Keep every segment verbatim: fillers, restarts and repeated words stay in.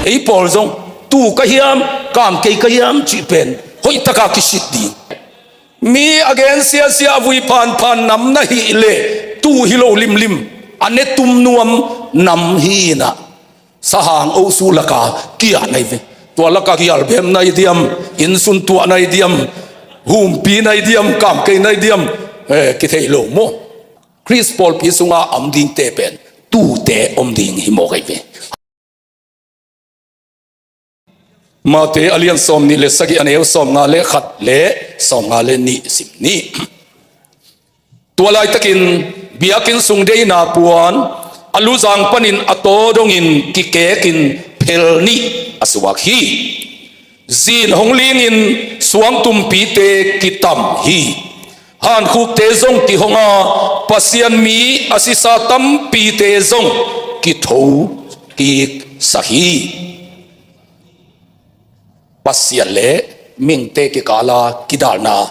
Ei pawl zong tuu ka hiam, kamkei ka hiam cih pen hoih taka kisit ding. Mi a gen siasia a vui phanphan nam na hih leh tuu hi lo limlim, a ne tum nuam nam hi inah, sahang osu laka kiah nai ve. Tua laka gial bem nai diam, innsun tuah nai diam, humpi nai diam, kamkei nai diam, eh, kithei lo maw. Khrist pawlpi sunga a om dingte pen tuute om ding hi mawk ahi ve. Matthai a lian sawm nih le sagih, a neu sawm nga le khat le sawm nga le nih sim ni. Tua laitakin biakinn sung deihna puan a luzang panin a taw dongin kikekin phel nih a suak hi. Zin hong lingin suangtumpite kitam hi. Hankhukte zong kihong a, Pasian mi a sisa tampite zong kitho kiksak hi. Pasian le mihingte kikala kidalna.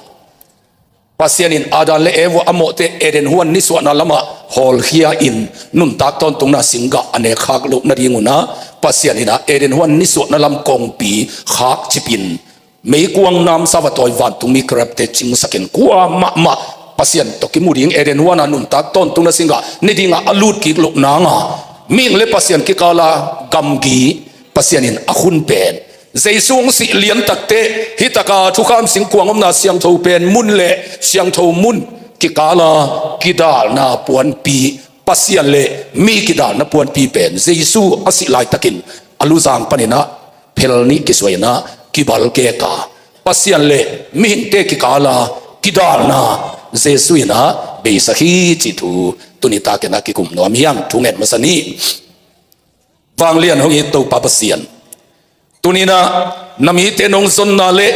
Pasian in Adam le Eva a mawhte Eden huan nisuahna lamah hawlkhia in nuntak tawntungna singgah a nekkhak loh nadingunah Pasian inah Eden huan nisuahna lam kongpi khakcipin meikuang namsa va tawi vantungmi kerubte cingsakin kua mahmah Pasian tawh kimu ding Eden huana nuntak tawntungna singgah ne dingah a lutkik loh nanga mihing le Pasian kikala gamgi Pasian in a khun pen Jesu hong sih liantakte hih taka thukham singkuang omna siangtho pen mun le siangtho mun kikala kidalna puanpi, Pasian le mi kidalna puanpi pen Jesu a sih laitakin a luzang paninah phel nih kisuainah kibalkeka Pasian le mihingte kikala kidalna Jesu inah beisak hi cih thu tuni takinah kikum nuam hiang thu ngen masa ni. Vanglian hong it Topa Pasian, tuninah na mite nong zonna le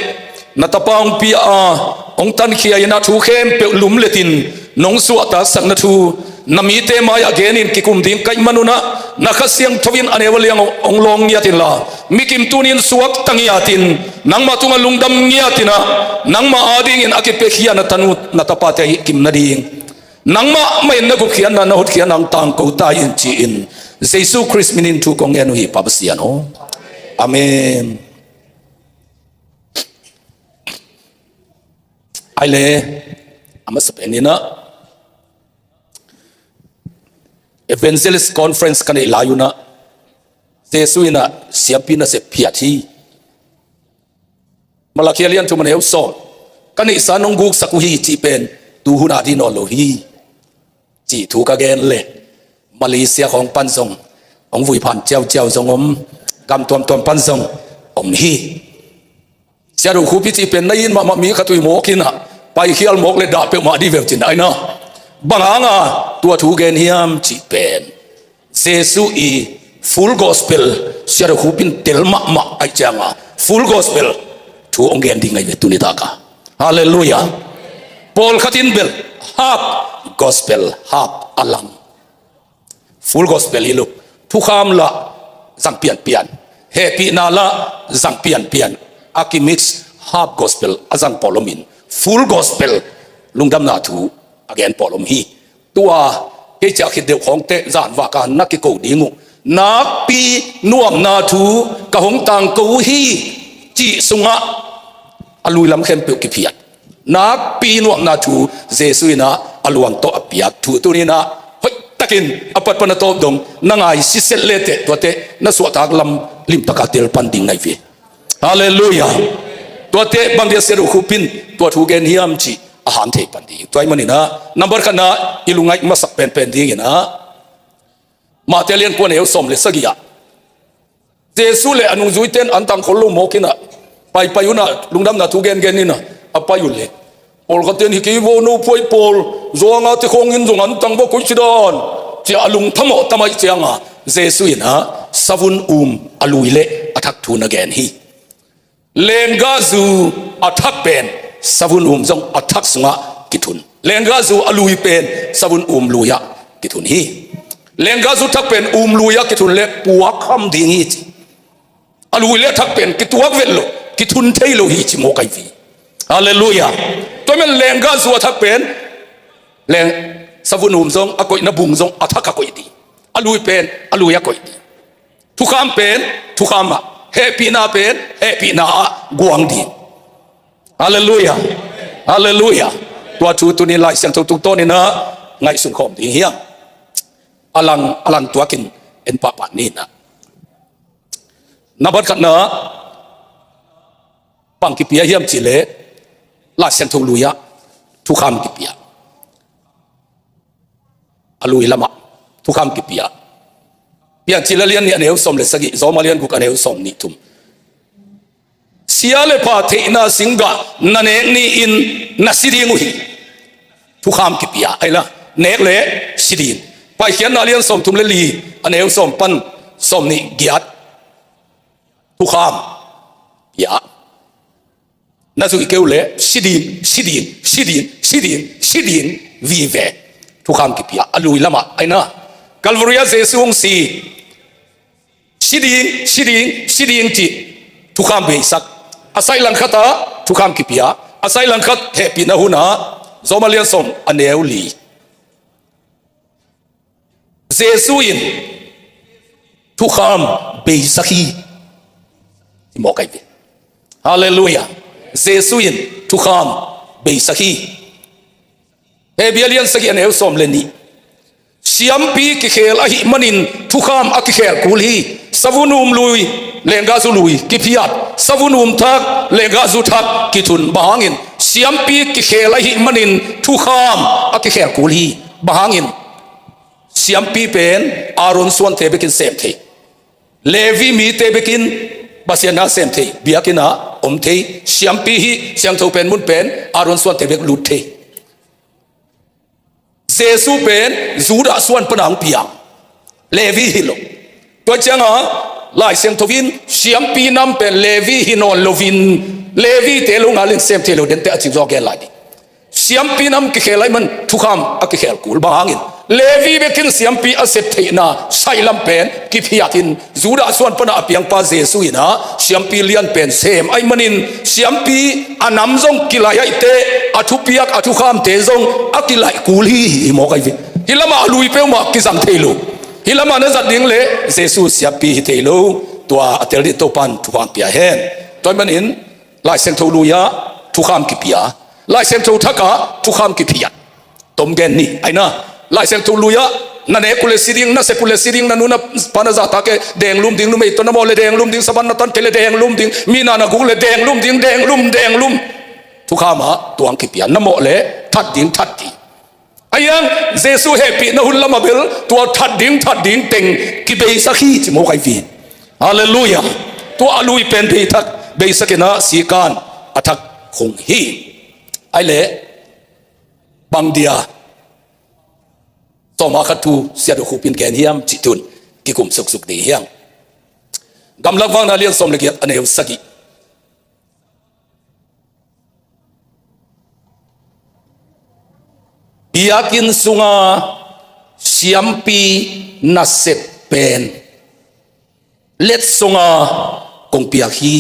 na tapa hong pia a hong tankhia inah thu khempeuh lumletin nong suahtaksak na thu na mite mai-ah genin kikum ding kaih manunah na Kha Siangtho in a neu a liang hong lawng ngiat inla mikim tunin suakta ngiatin nangmah tungah lungdam ngiatinah nangmah adingin a kipiakhia na tanu na tapate ahih kim nading nangmah mah in na gupkhiatna na hotkhiatna hong tangko ta in ci-in Jesu Khrist minin thu kong ngen uh hi Pa Pasian aw. Amen. Ai le a masa peninah Evangelist Conference ka neih lai unah Jesu inah siampi nasep phiat hi. Malakhia lian thum a neu sawm, ka neihsa nong guksak uh hi cih pen tuhun a dih nawn lo hi cih thu ka gen le Malaysia khawng pan zong hong vuiphan ciauciau zong om, gam tuamtuam pan zong om hi. Siaduh Khupi cih pen na it mahmah mi khat uh hi mawk inah paikhial mawk le dah peuhmah dih veu cin aina bang hanga tua thu gen hiam cih pen Jesu i Full Gospel Siaduh Khupin tel mahmah aih cianga Full Gospel thu hong gen ding ahi ve tuni taka. Halleluiah. Pawlkhat in bel half gospel half a lang. Full Gospel hi lo. Thukham lah zang pianpian, hehpihna lah zang pianpian, a kimix half gospel a zang pawl om in Full Gospel lungdamna thu a gen pawl om hi. Tua kei ciah khit deuh khawngte zanvaka na kiko ding uh nakpi nuamna thu ka hong tangko uh hi cih sungah a lui lam khempeuh kiphiat. Nakpi nuamna thu Jesu inah a luang tawh a piak thu tuninah hoihtakin a patpan a tawp dong na ngai siset leteh tuate na suahtak lam limtaka tel pan ding nai ve. Halleluiah. Tuate bang dia Siaduh Khupin tua thu gen hiam cih a han thei pan ding. Tua ahih maninah nambar khatna i lungngaih masak penpen dinginah Matthai lian kua neu sawm le sagih ah Jesu le a nungzuite in an tangkhol lo mawk inah paipai unah lungdamna thu gengen inah a pai uh le pawlkhatte in hi kei vo no phuai pawl zuanga te khawngin zong an tang vo koih cidan ciah a lungphamawh tam aih cianga Jesu inah savun um a lui le a thak thu na gen hi. Lenggahzu a thak pen savun um zong a thak sungah kithun. Lenggahzu a lui pen savun um lui-ah kithun hi. Lenggahzu thak pen um lui-ah kithun le puak kham ding hi ci. A lui le a thak pen kituak vet lo, kithun thei lo hi ci mawk ahi hi. Halleluiah. Tua men lenggahzu a thak pen leng savun um zong a koihna bung zong a thak a koih ding. A lui pen a lui a koih ding. Thukham pen thukham ah, hehpihna pen hehpihna ah guang ding. Halleluiah. Halleluiah. Tua thu tuni Lai Siangtho tungtawnin ah ngaihsun khawm ding hi hang. A lang, a lang tuakin en pahpah ni in ah. Nambat khatna, bang kipia hiam cih leh Lai Siangtho lui ah thukham kipia. A lui lamah thukham kipia. Piancil a lian nih a neu sawm le sagih, Rom a lian guk a neu sawm nih thum. Sia le pha theihna singgah na nek ni-in na si ding uh hi. Thukham kipia, ahi la, nek le si ding. Paikhiatna a lian sawm thum le li a neu sawm pan sawm nih giat. Thukham pia. Na zuih kei uh leh si ding, si ding, si ding, si ding, si ding vive. Thukham kipia, a lui lamah, ahi na. Calvary ah Jesu hong si. Si ding, si ding, si ding cih thukham beisak. A saih langkhat ah thukham kipia. A saih langkhat hehpihna hun ah, Rom a lian sawm a neu li. Jesu in thukham beisak hi. Ci mawk ahi ve. Halleluiah. Jesu in thukham beisak hi. Hebru a lian sagih a neu sawm le nih. Siampi kikhel ahih manin thukham a kikhel kul hi. Savun um lui, lenggahzu lui kiphiat. Savun um thak, lenggahzu thak kithun. Bang hangin? Siampi kikhel ahih manin thukham a kikhel kul hi. Bang hangin? Siampi pen Aaron suante bekin sem thei. Levi mite bekin Pasian na sem thei, biakinn ah om thei. Siampi hih siangtho pen mun pen Aaron suante bek lut thei. Jesu pen Judah suan pana hong piang. Levi hi lo. Tua ciangin Lai Siangtho in siampi nam pen Levi hi nawn loin, Levi te lo ngalin sem thei lo dente a cih zaw gen lai ding. Siampi nam kikhel ahih man thukham a kikhel kul. Bang hangin? Levi bekin siampi a sep theihna saih lam pen kiphiatin Judah suan pana a piangpa Jesu in ah siampi lian pen sem ahih manin siampi a nam zong kilaih ahih teh a thupiak a thukhamte zong a kilaih kul hi, hi mawk ahi ve. Hih lamah a lui peuhmah kizang thei lo. Hih lamah na zat ding leh Jesu siampi hi thei lo. Tua a tel ding Topan thukham pia hen. Tua ahih manin Lai Siangtho lui ah thukham kipia. Lai Siangtho thak ah thukham kiphiat. Tom gen ni, ahi na. Lai Siangtho lui ah na nek uh leh si ding, na sep uh leh si ding, na nu na pa na zahtak kei leh denglum ding, numei tawh na mawh leh denglum ding, saban na tan kei leh denglum ding, mi na na guk leh denglum ding, denglum, denglum. Thukham ah tuang kipia, na mawh leh that ding, that ding. Ahi hang Jesu hehpihna hun lamah bel tua that ding, that ding teng kibeisak hi, ci mawk ahi ve. Halleluiah. Tua a lui pen bei thak, beisak in ah sikan a thak khong hi. Ahih leh bang dia sawm a khat thu Sia Do Khup in gen hiam cih tun kikum suksuk ding hi hang. Gamlak Vakna lian sawm le giat a neu sagih. Biakinn sunga siampi nasep pen letsonga kong piak hi.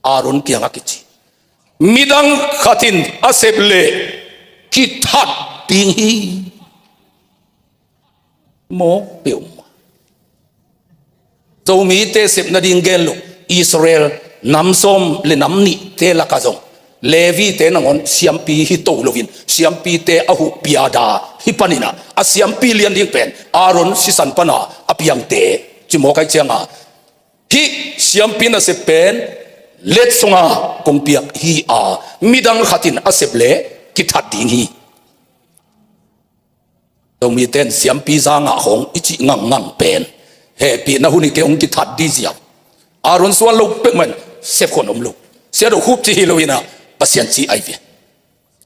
Aaron kiangah kici. Midang khat in a sep leh kithat ding hi. Mawk peuhmah. Zomite sep nading gen lo, Israel nam sawm le nam nihte lakah zong Levite nangawn siampi hi to loin, siampite a huh piada hi panin ah, a siampi lian ding pen Aaron sisan pana a piangte, ci mawk ahih ciangin, hih siampi nasep pen letsonga kong piak hi a, midang khat in a sep leh kithat ding hi. Zomite in siampi zangah khawng i cih ngangngang pen hehpihna hun hi kei, hong kithat ding ziau. Aaron suan lo peuhmah in sep khawng om lo. Sia Do Khup cih hi lo in ah, Pasian cih ahi ve.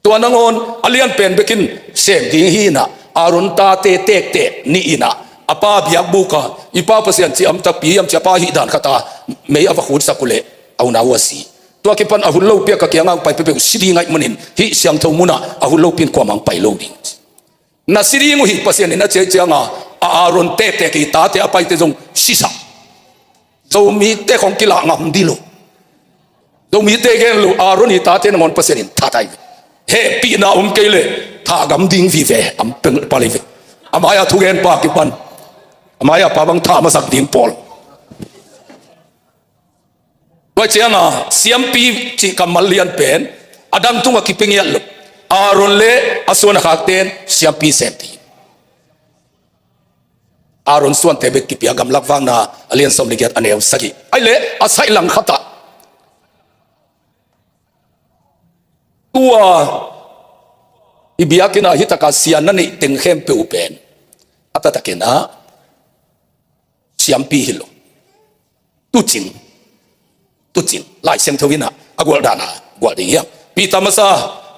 Tua nangawn a lianpen bekin sem ding hi in ah, Aaron tate tektek nih in ah, a pa biakbuk ah, i pa Pasian cih a om takpi hiam ci a, a pa hih dan khat a mei a va khutsak uh leh a unau uh a si. Tua kipan a hun lopi a ka kiangah hong pai peuhpeuh si ding ahih manin, hih siangtho munah a hun lopi in kuamah hong pai lo ding. Na si ding uh hi, Pasian in a ci ahih ciangin, a Aaron tektek i tate a paite zong sisak. Zomite khawng kilah ngam ding lo. Zomite gen lo, Aaron i tate nangawn Pasian in that ahi ve. Hehpihna om kei leh thah gam ding vive, a peng pah lei ve. A mai-a thugenpa kipan, a mai-a pa bang thah masak ding pawl. Pai cianga siampi cih kammal lian pen a dang tungah kipia ngiat lo. Aaron le a suan a khakten siampi sem ding. Aaron suante bek kipia, Gamlak Vakna a lian sawm le giat a neu sagih. Ai le a saih langkhatah, tua i biakinn ah hi taka sia na neih teng khempeuh pen a taktakin ah siampi hi lo. Tuucing, tuucing, Lai Siangtho in ah a gualh dan a gualh ding hiam? Peter masa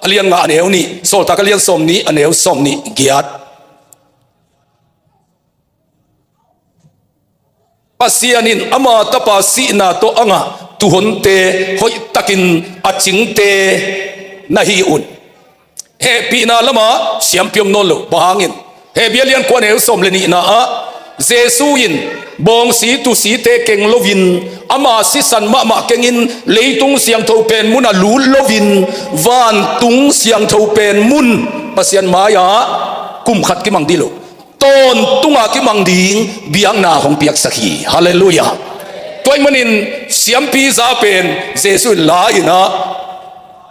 a lian nga a neu nih, Sawltak a lian sawm nih a neu sawm nih giat. Pasian in ama tapa sihna tawh a ngah tuuhonte hoihtakin a cingte na hi un. Hehpihna lamah siampi om nawn lo. Bang hangin? Hebru a lian kua a neu sawm le nihna ah Jesu in bawngsi tuusite keng loin ama sisan mahmah kengin leitung siangtho pen munah lut loin vantung siangtho pen mun Pasian mai-ah kum khat kimang dih lo, tawntunga kimang ding biakna hong piaksak hi. Halleluiah. Tua ahih manin siampi za pen Jesu in la-in ah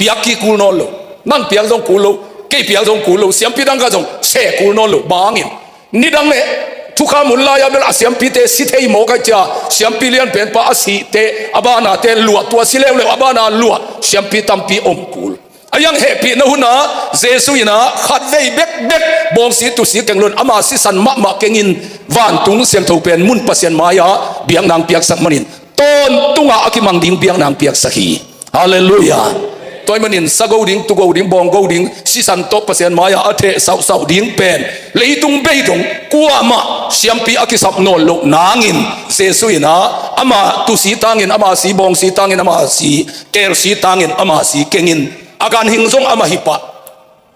piak kik kul nawn lo. Nang piak zong kul lo, kei piak zong kul lo, siampi dang khat zong seh kul nawn lo. Bang hangin? Nidang le thukham hun lai-ah bel a siampite si thei mawk ahih ciang siampi lian penpa a sihte, a banate luah, tua si leuleu a bana luah siampi tampi om kul. A iang hehpihna hunah Jesu in ah khatvei bekbek bawngsi tuusi keng loin ama sisan mahmah kengin vantung siangtho pen mun Pasian mai-ah biakna hong piaksak manin tawntungah a kimang ding biakna hong piaksak hi. Halleluiah. Tua ahih manin sa go ding, tu go ding, bawng go ding, sisan tawh Pasian mai-ah a theh sauhsauh ding pen leitung bei dong kuamah siampi a kisap nawn loh nangin Jesu in ah ama tuusi tangin, ama si bawngsi tangin, ama si kelsi tangin, ama si kengin a ganhing zong amah hi pah.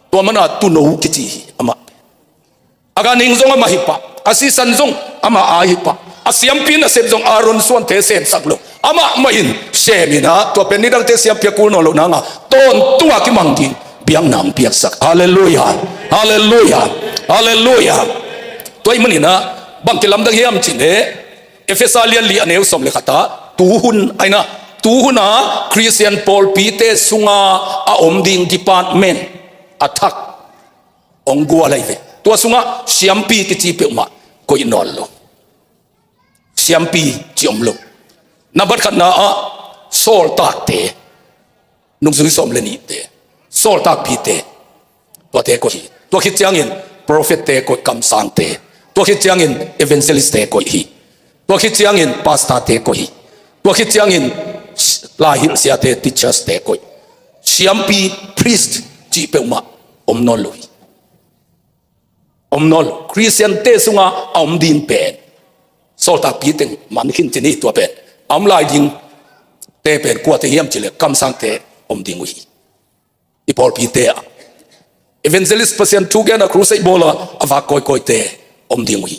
Tua mana tuuno kici hi amah. A ganhing zong amah hi pah, a sisan zong amah aa hi pah, a siampi nasep zong Aaron suante semsak lo, amah mah in sem in ah tua pen nidangte siampi a kul nawn loh nangah tawntungah kimang ding biakna hong piaksak. Halleluiah. Halleluiah. Halleluiah. Tua ahih manin ah bang kilamdang hiam cih leh Efesa lian li a neu sawm le khatah tuhun, ai na, tuhun a Khristian pawlpite sunga a om ding department a thak hong gual ahi ve. Tua sungah siampi kici peuhmah koih nawn lo. Siampi ci om lo. Nambat khatna ah sawltakte, nungzui sawm le nihte, sawltakpite, tuate koih hi. Tua khit ciangin prophette koih, kamsangte. Tua khit ciangin evangelistte koih hi. Tua khit ciangin pastorte koih hi. Tua khit ciangin laihilh siate, teacherste koih. Siampi, priest cih peuhmah om nawn lo hi. Om nawn lo. Khristiante sunga a om ding pen sawltakpi teng man khin ci ni. Tua pen a om lai dingte pen kuate hiam cih leh kamsangte om ding uh hi. I pawlpite ah evangelist, Pasian thu gen a, crusade bawl a, a vak kawikawite om ding uh hi.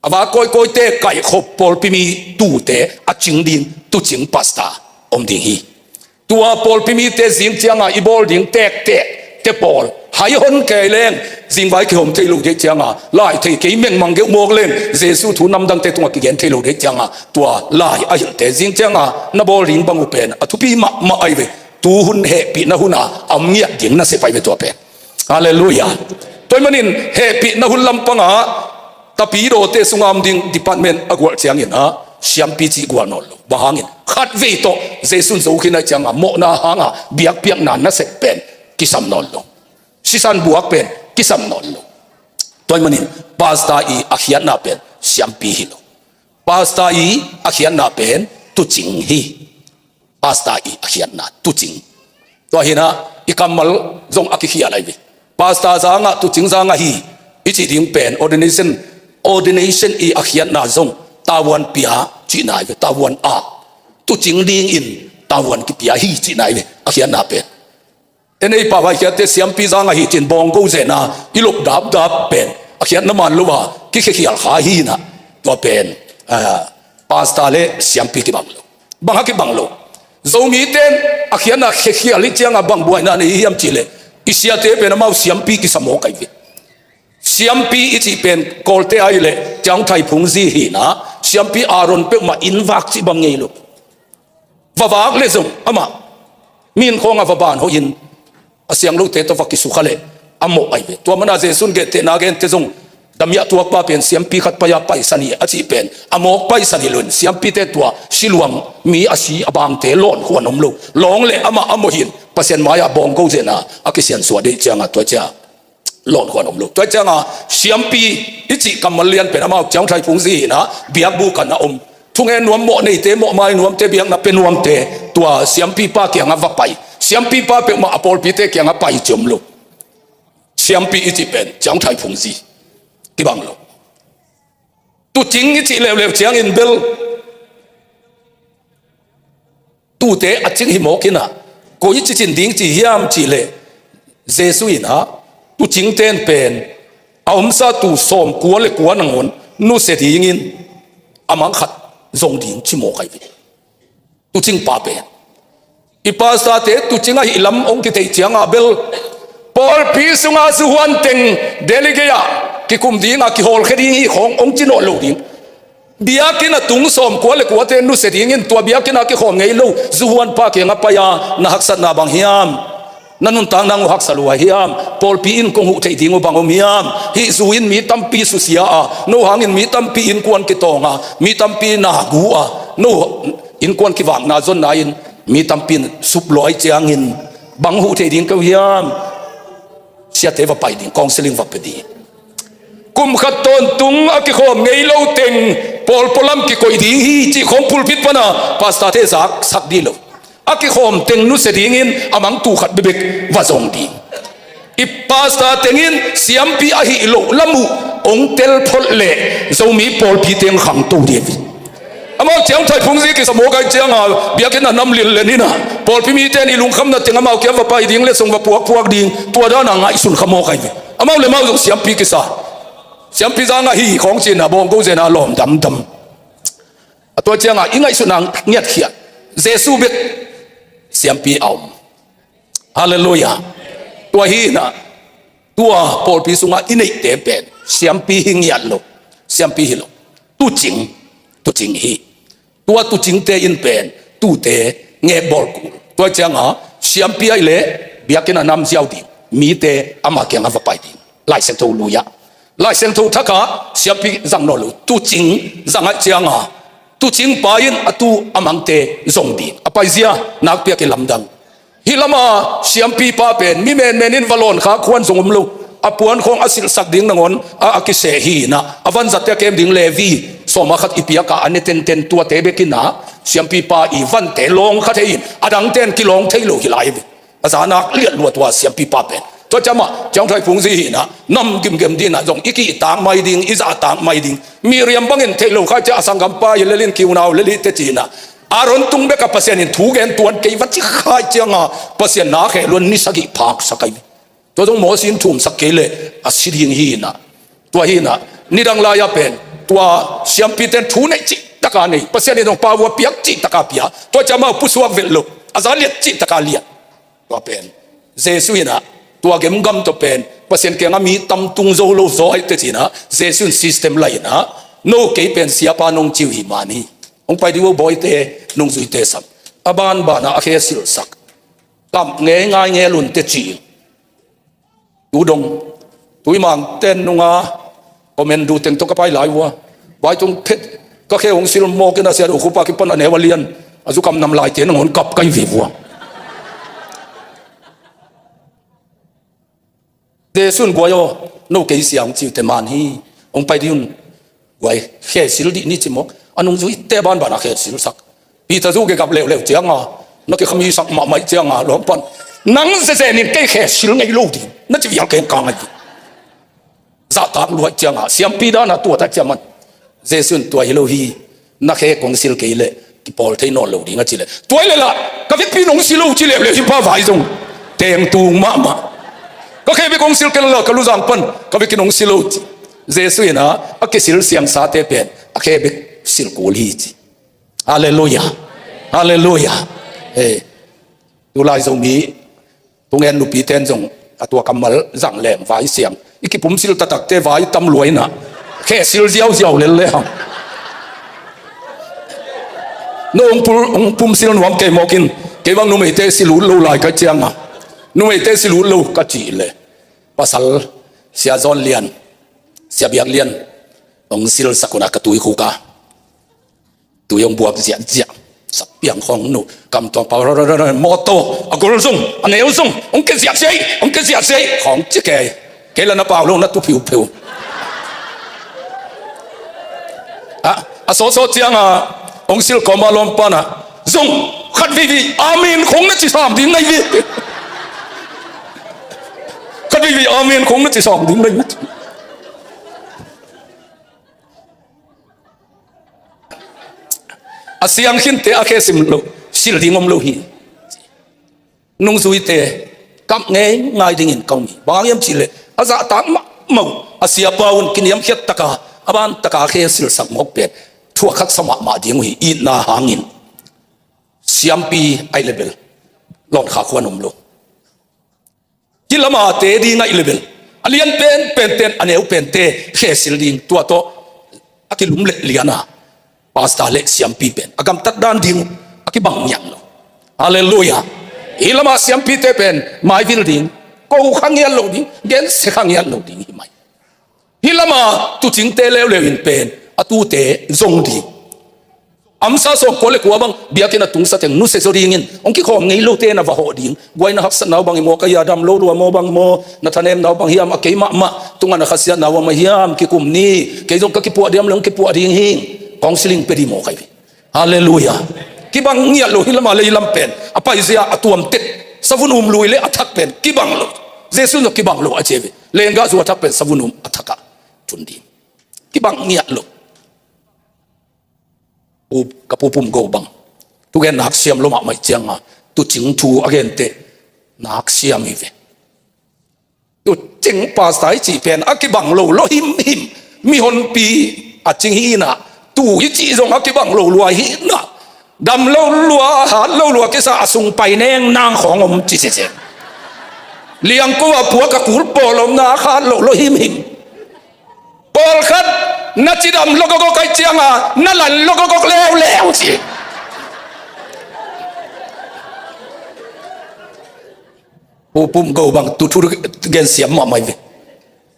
A vak kawikawite kaihkhop, pawlpi mi tuute a cing ding tuucing, pastor om ding hi. Tua pawlpi mite zing cianga i bawl ding tektek te pawl hai hon kei leng, zingvai kihawm thei lo deih cianga, lai thei kei mengmang geuh mawk leng, Jesu thu namdangte tungah kigen thei lo deih cianga, tua lai a hilhte zing cianga na bawl ding bang uh pen a thupi mahmah ahi ve. Tuhun hehpihna huna a om ngiat ding nasep ahi ve tua pen. Halleluiah. Tua ahih manin hehpihna hun lampangah tapidawte sunga om ding department a gualh ciangin ah siampi cih gualh nawn lo. Bang hangin? Khatvei tawh Jesu in zo khin ahih cianga mawhna hanga biakpiakna nasep pen kisam nawn lo. Sisan buak pen kisam nawn lo. Tua ahih manin pastor i a khiatna pen siampi hi lo. Pastor i a khiatna pen tuucing hi. Pastor i a khiatna tuucing. Tua hinah i kammal zong a kikhial ahi ve. Pastor zangah, tuucing zangah hi i cih ding pen ordination, ordination i a khiatna zong tavuan pia cihna ahi ve, tavuan a. Tuucing dingin tavuan kipia hi cihna ahi ve, a khiatna pen. En ei pau a i khiatte siampi zangah hi cin bawng go zena i lop dapdap pen a khiatna man lo a kikhekhial kha hinah. Tua pen, ah, pastor le siampi kibang lo. Bang hang kibang lo? Zomite in a khiatna khekhial hi cianga bang buaina nei hiam cih leh i siate pen amau siampi kisa mawk ahi ve. Siampi i cih pen Kawlte ahi leh Ciang Thai Phung zi hinah, siampi Aaron peuhmah inn vak cih bang ngei lo. va vak le zong amah min khawng a va ban hoihin a siang lote tawh va kisukha leh a mawh ahi ve. Tua mana Jesu'n gehtehna gente zong, damiah tuakpa pen siampi khat pai-a paisan hi a cih pen a mawk paisan hi loin, siampite tua siluang mi a si a bangte lawn khuan om lo. Lawng le amah a mawh hi-in Pasian mai-ah bawngko zetna a kisiansuah deih ciangah tua ciah lawn khuan om lo. Tua ciangah siampi i cih kammal lian pen amau Ciang Thai Phung Zi hi-in ah biakbuk ah na om, thungen nuam, mawh neite, mawh mai nuamte, biakna pia nuamte tua siampipa kiangah va pai. Siampipa peuhmah a pawlpite kiangah pai ci om lo. Siampi i cih pen Ciang Thai Phung Zi kibang lo. Tuucing i cih leuleu ciangin bel tuute a cing hi mawk in ah, koi ci cin ding ci hiam cih leh, Jesuh in ah tuucingte in pen a omsa tuu sawmkua le kua nangawn nusia dingin a mang khat zong ding ci mawk ahi ve. Tuucingpa pen i pastorte tuucing ahih lam hong kithei ciangah bel pawlpi sungah zuhuan teng Delhi gei-ah kikum dingah kihawlkhia ding hi khawng hong ci nawn lo ding. Biakinn a tung sawmkua le kuate nusia dingin tua biakinn a kikhawm ngei lo zuhuanpa kiangah pai-a, na haksatna bang hiam? Na nuntakna hong haksa lua hiam? Pawlpi in kong huh theih ding uh bang om hiam? Hih zu in mi tampi susia a, no hangin mi tampi innkuan kitawng a, mi tampi na gu a, no innkuan kivakna zonna in mi tampi in suplawh ahih ciangin bang huh thei ding ka uh hiam? Siate va pai ding, counseling va pia ding. Kum khat tawntung a kikhawm ngei lo teng pawl pualam kikoih ding hi cih khawng pulpit pana pastorte zaksak dih lo. A kikhawm teng nusia dingin a mang tuu khat bekbek va zong ding. I pastor tengin siampi ahih loh lam uh hong tel phot leh Zomi pawlpi teng khangto ding hi. Amau Ciang Thai Phung Zi kisa mawk ahih ciangah biakinn a nam lillen in ah pawlpi mite in i lungkhamna teng amau kiang va pai ding leh song va puakpuak ding, tua dan a ngaihsun kha mawk ahi ve. Amau le amau zong siampi kisa, siampi zang ahi khawng ci-in ah bawngko zetna lawm damdam. A tua ciangah i ngaihsutna ngiatkhiat, Jesuh bek siampi a om. Halleluiah. Tua hi-in ah tua pawlpi sungah i neihte pen siampi hi ngiat lo, siampi hi lo. Tuucing, tuucing hi. Tua tuucingte in pen tuute ngekbawl kul. Tua ciangah siampi ahih leh biakinn a nam ziau ding, mite ama kiangah va pai ding. Lai Siangtho lui-ah, Lai Siangtho thakah siampi zang nawn lo, tuucing zang ahih ciangah tuucingpa in a tuu a mangte zong ding. A paizia nakpi-a kilamdang. Hih lama siampipa pen mi menmen in va lawnkhak huan zong om lo. A puan khawng a silhsak ding nangawn a, a kiseh hi-in ah, a vanzatte a kem ding Levi sawma khat i piak a, a ne tenten tuate bek in ah siampipa i vante lawngkha thei-in a dangte in kilawng thei lo hi lai ve. A zanak liat lua tua siampipa pen. Tua ciangah Ciang Thai Phung Zi hi-in ah nam gimgem ding in ah zong i kihtak mai ding, i zahtak mai ding. Miriam bangin theih lo kha ahih ciang a sanggampa hi lel in, kiunau lel hi teh ci-in ah Aaron tung bekah Pasian in thu gen tuan kei va ci kha ahih ciangah Pasian na khe luan ni sagih phaksak ahi ve. Tua zong Moses in thumsak kei leh a si ding hi-in ah. Tua hi-in ah nidang lai-a pen tua siampite in thu neih cihtak a nei, Pasian in zong pau a piak cihtak a pia. Tua ciangah amau pusuak velh lo, a za liat cihtak a liat. Tua pen Jesuh in ah tua gemgam tawh pen Pasian kiangah mi tam tung zo lo zaw ahih teh ci-in ah Jesuh in system la-in ah, no kei pen siapa nong ci uh hi man hi. Hong pai dih uh bawite, nungzuite sam. A banban ah a khe silhsak. Kap ngeingai ngel un teh ci. Tu dong, tui Mangten nunga comment du teng tawh ka pai lai uh a, vai tung phet ka khe hong sil mawk in a, Sia Do Khup a kipan a neu a lian a zukam nam laite nangawn kap ka hi vive uh a. Jesuh in, guai aw, no kei sia hong ci uh teh man hi, hong pai dih un. Guai, khe sil dih ni ci mawk. A nungzuite banban a khe silsak. Peter zu kigap leuleu ciangah, na kikhamisak mahmah ciangah lawm pan, nang zezen in kei khe sil ngei lo ding na ci vial keng kang ahi. Zahtak luai ciangah siampi dan a tuat a ciaman. Jesuh in, tua hi lo hi, na khe kong sil kei leh kipawl thei nawn lo ding a cih leh, tua hi leh lah ka vekpi in hong sil o ci leuleu hi pa vai zong tengtung mahmah. Ka khe bek hong sil kei leh lah ka luzang pan ka vekpi in hong sil o ci. Jesuh in ah a kisil siangsate pen a khe bek sil kul hi ci. Halleluiah. Halleluiah. Eh, tulai Zomi thungen nupite in zong a tua kammal zang leng vai siang. I kipumsil taktakte vai tam lua in ah khe sil ziauziau lel le hang. No hong pul, hong pumsil nuam kei mawk in, kei bang numeite sil ut lo lai ka cianga, numeite sil ut lo ka cih leh, pasal Sia Zawn Lian, Sia Biak Lian, hong silsak un a ka tuikhuk a, tui hong buak ziahziah. Sapiang khawng nu kam tuang pau, mawtaw a gol zong, a neu zong, hong ke ziahziah, hong ke ziahziah khawng ci kei. Kei la na pau lo na tu phiupheu. A, a sawtsawt cianga hong sil kawma lawm pana zong khat veivei amen khong na ci sam ding nai ve. Khat veivei amen khong na ci sam ding nai ve. A siang khinte a khe sim lo, sil ding om lo hi. Nungzuite kap ngei ngai dingin ka um hi. Bang hang hiam cihleh a zahtak mahmah uh a siapa un kiniamkhiat taka a ban taka khe silsak mawk pen thuak haksa mahmah ding uh hi. Itna hangin siampi ai lebel lawn kha khuan om lo. Hi lama te ding ai lebel a lian pen penten a neu pente khe sil ding tua tawh a kilum leh liana. Pastor le siampi pen a gamtat dan ding uh a kibang ngiat lo. Halleluiah. Hi lama siampite pen maivil ding, ko kha ngiat lo ding, gensia kha ngiat lo ding hi mai. Hi lama tucingte leuleu in pen a tute zong ding. Amsa sawm kua le kua bang biakinn a tungsa teng nusia zaw dingin hong kikhawm ngei lote na va hawh ding. Guai na haksatna uh bang hi maw, ka hia dam lo lua maw bang maw, na thanemna uh bang hiam, a kei mahmah tunga na khasiatna uh a mah hiam, kikum ni, kei zong ka kipuah diam le hong kipuah ding hi. Counseling pia ding maw kai ve. Halleluiah. Kibang ngiat lo hi lama le hi lam pen a paizia a tuam tek. Savun um lui le a thak pen kibang lo. Jesu zong kibang lo a ci ve. Lenggah zu a thak pen savun um a thakah tun ding. Kibang ngiat lo. Pu, ka pu Pum Go bang thugen nak siam lo mahmah cianga tucing thu a gente nak siam hi ve. Tucing pastor i cih pen a kibang lo lo himhim. Mihonpi a cing hi inah, tu i cih zong a kibang lo lua hi inah. Dam lo lua, hat lo lua kisa a sung pai neng nang khawng om ci sese. Liangko a puak a kul pawl om na hat lo lo himhim. Pawlkhat na cidam logogok ai cianga na lan logogok leuleu ci. Pu Pum Go bang tu thu gensiam mahmah hi ve.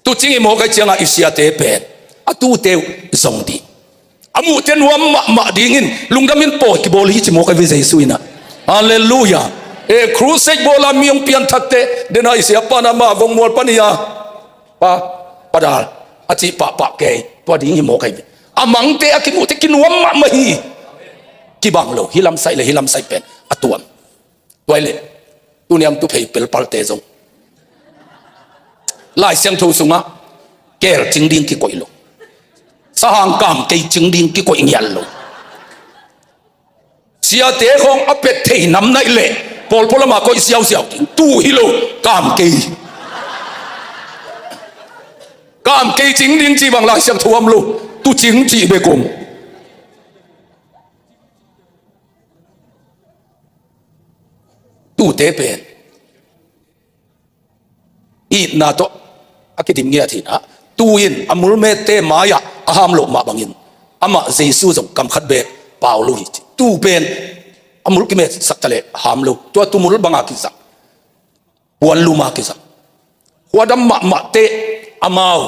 Tucing i mawk ai cianga i siate pen a tute uh zong ding. A muhte nuam mahmah dingin lungdamin pawi kibawl hi ci mawk ai ve Jesu inah. Halleluiah. E, crusade bawla mi hong pianthakte dena i siapa na ma vongmual pan hi a. Pa, Pa Dal a cih pahpah kei tua ding hi maw kai ve. A mangte a kimuhte kinuam mahmah hi. Kibang lo hi lamsaih le hi lamsaih pen a tuam. Tuai le tuniam tu phei pelpalte zong Lai Siangtho sungah kel cing ding kikoih lo. Sahang kam kei cing ding kikoih ngial lo. Siate khawng a pet thei nam naih leh pawlpawlama koih siausiau ding. Tu hi lo, kam kei. Kam kei cing ding cih bang Lai Siangtho om lo. Tu cing cih bek om. Tute pen itna tawh a kidim ngiat hinah, tu-in a mulmette mai-ah a ham loh mah bangin amah Jesu zong kam khat beek pau lo hi ci. Tu pen a mul kimetsak taleh ham lo. Tua tu mul banga kizang, puan luma kizang. Khuadam mahmahte amau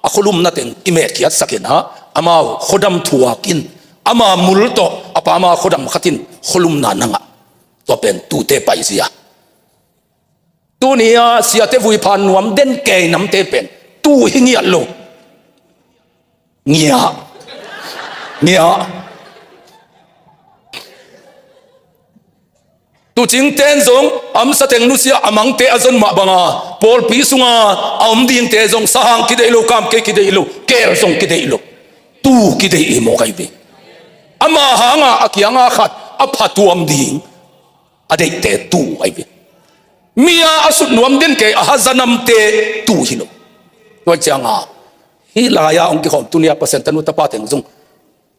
a khualumna teng i metkhiatsak inah amau khuadam thuakin ama mul tawh a pama khuadam khatin khualumna na ngah. Tua pen tute paizia. Tuni-a siate vuiphan nuam den kei namte pen tu hi ngiat lo. Ngiah. Ngiah. Tucingten zong amsa teng nusia a mangte a zon mah banga pawlpi sunga a om dingte zong sahang kideih lo, kamkei kideih lo, kel zong kideih lo. Tu kideih hi maw kai ve. Ama hanga a kianga khat a phatuam ding a deihte tu ahi ve. Mi-a a sut nuam den kei a haza namte tu hi lo. Tua cianga hih lai-a hong kikhawm tuni-a Pasian tanu tapa teng zong,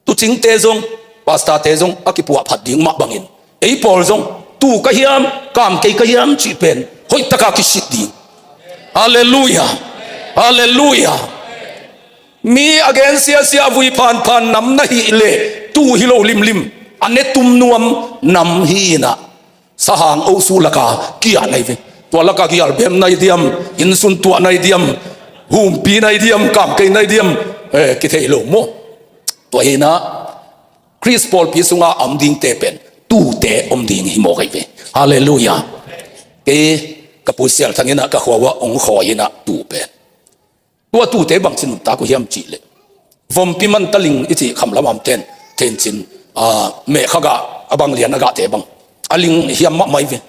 tucingte zong, pastorte zong a kipuah phat ding mah bangin ei pawl zong tu ka hiam, kam kei ka hiam cih pen hoihtaka kisit ding. Halleluiah. Halleluiah. Mi a gen siasia a vui phanphan nam na hih leh tu hi lo limlim. A ne tum nuam nam hi inah, sahang osu laka kial nai ve. Tua laka kial bem nai diam, innsun tuah nai diam, humpi nai diam, kamkei nai diam, eh, kithei lo maw. Tua hi inah Khrist pawlpi sunga a om dingte pen tuute om ding hi mawk ahi ve. Halleluiah. Kei ka pu Sial Thang inah ka khua uah hong khawi inah tu pen, tua tuute bangci nuntak uh hiam cih leh, vompi man taling i cih khamlam a omten, thencin, ah, mehkha gah, a bang lian a gahte bang, a ling hiam mahmah hi ve.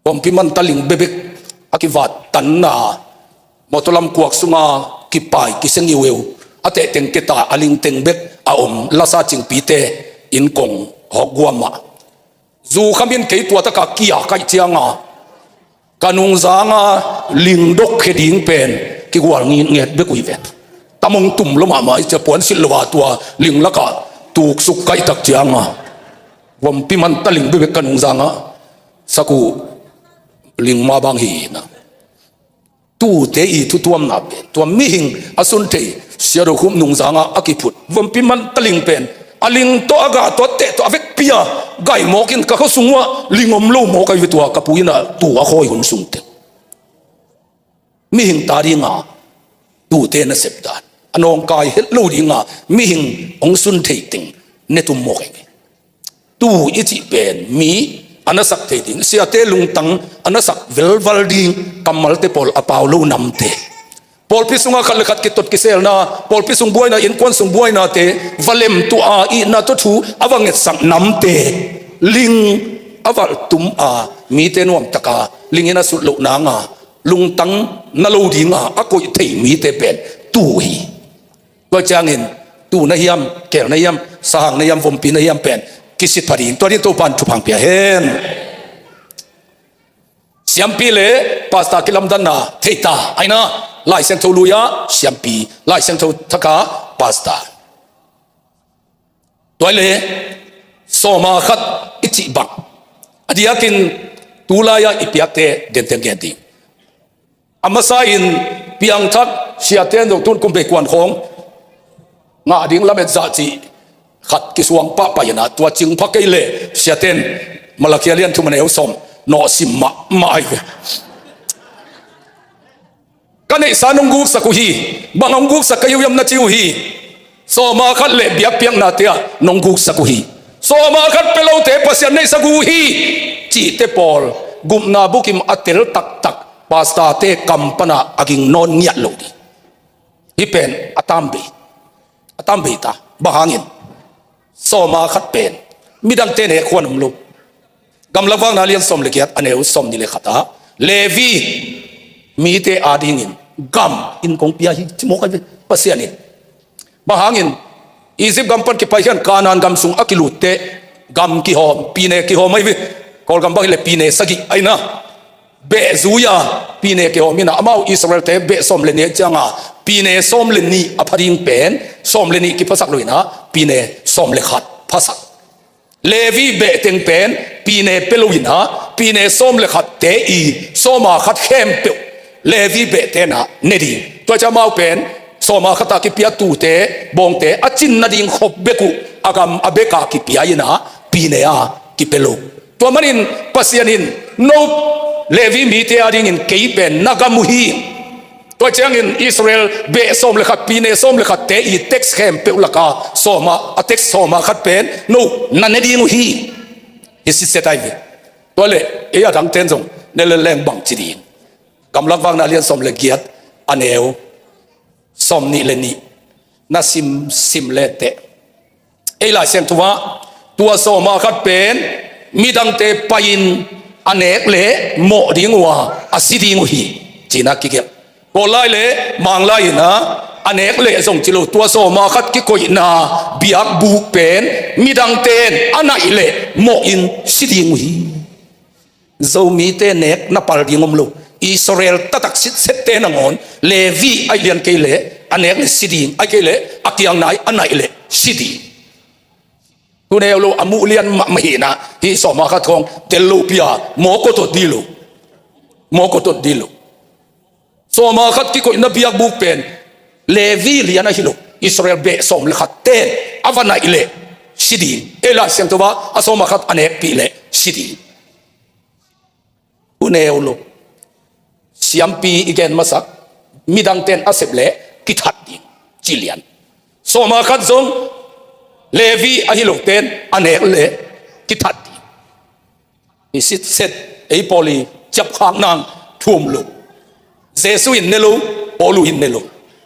Vompi man taling bekbek a kivat tanna, mawtaw lam kuak sunga kipai kisia ngiueu, a tehteng keta a ling teng bek a om lasa cingpite in kong hawk guam ah, zu khamin kei tua taka kia kaih cianga ka nungzanga ling dokkhia ding pen kigual ngitnget bek uh hi ve. Tam hong tum lo mahmah i cia, puan silh lo a tua ling lakah tuksuk kaih tak cianga vompi man taling bekbek ka nungzanga sak uh ling mah bang hi inah. Tuute i thutuamna pen, tua mihing a sun thei, Sia Do Khup nungzanga a kiphut vompi man taling pen, a ling tawh, a gah tawh, a teh tawh, a vekpi a gai mawkin ka khua sung uah ling om lo mawk ahi ve. Tua ka pu inah tu a khawi hun sung teng, mihing ta dinga tuute nasep dan, a nawngkai het lo dinga mihing hong sun thei teng ne tum mawk ahi ve. Tu i cih pen mi a na sak thei ding, siate lungtang a na sak velval ding kammalte pawl a pau lo namte, pawlpi sunga khat le khat kitot kiselna, pawlpi sung buaina, innkuan sung buainate va lemtuah a, itna tawh thu a va ngetsak namte, ling a valh tum a mite nuamtaka lingin a sut loh nanga lungtang na lo dinga a koih thei mite pen tu hi. Tua ciangin tu na hiam, kel na hiam, sahang na hiam, vompi na hiam pen kisit pha ding. Tua ding Topan thupha hong pia hen. Siampi le pastor kilamdanna thei ta, aina Lai Siangtho lui-a siampi, Lai Siangtho thaka pastor. Tua le sawma khat i cih bang, a diakin tulai-a i piakte genteng gen ding. A masa in piangthak siate an zong tun kum bei kuan khawng ngah ding lamet zah cih khat kisuang pahpah inah, tua cing pha kei leh siate in Malakhia lian thum a neu sawm nawh sim mahmah ahi ve. Ka neihsa nong guksak uh hi. Bang hong guksak ka hi uh hiam na ci uh hi. Sawma khat le biakpiaknate ah nong guksak uh hi. Sawma khat pia lote Pasian neihsa gu uh hi, cihte pawl gupna bukim a tel taktak pastorte kam pana a ging nawn ngiat lo ding. Hih pen a tambei, a tambei ta. Bang hangin? Sawma khat pen midangte nek huan om lo. Gamlak Vakna lian sawm le giat a neu sawm nih le khat ah Levi mite adingin gam in kong pia hi, ci mawk ahi ve Pasian in. Bang hangin? Egypt gam pan kipai khian Kanaan gam sung a kilutte gam kihawm, pine kihawm ahi ve. Kawlgam bang hileh pine sagih aina. Beh zui-a pine kihawm inah, amau Israelte beh sawm le nih cianga pine sawm le nih a pha ding pen sawm le nih kiphasak lo inah pine sawm le khat phasak. Levi beh teng pen pine pia lo inah pine sawm le khatte i sawma khat khempeuh Levi behte nah ne ding. Tua ciang amau pen sawma khat a kipia tute, bawngte a cin nading khop bek uh a gam a bek a kipia inah pine a kipia lo. Tua manin Pasian in no Levi mite adingin kei pen na gam uh hi. Tua ciangin Israel beh sawm le khat, pine sawm le khatte i tax khempeuh laka sawma, a tax sawma khat pen no na ne ding uh hi. Hi sitset ahi ve. Tua le ei a dangten zong ne le leng bang ci ding. Gamlak Vakna lian sawm le giat a neu sawm nih le nih na simsim leteh, ei Lai Siangtho ah tua sawma khat pen midangte pai-in a nek leh mawh ding uh a, a si ding uh hi, ci-in a kigelh. Paul lai le Mang lai inah a nek leh zong ci lo, tua sawma khat kikoihna biakbuk pen midangte in a naih leh mawh in si ding uh hi. Zomite nek na pal ding om lo. Israel taktak sitsette nangawn, Levi aih lian kei leh a nek leh si ding, aih kei leh a kiang nai a naih leh si ding. Tun eu lo a muh lian mahmah hi inah, hih sawma khat khawng tel lopi a mawk kawtot dih lo. Mawk kawtot dih lo. Sawma khat kikoihna biakbuk pen Levi lian ahi lo. Israel beh sawm le khatte in a va naih leh si ding. Ei Lai Siangtho ah a sawm a khat a nekpih leh si ding. Uneu lo. Siampi i gen masak, midangte'n a sep leh kithat ding, ci lian. Sawm a khat zong Levi ahi lote'n a nek leh kithat ding. I sitset, ei pawl i ciapkhak nang thum lo. Jesu in ne lo, Paulu in ne lo.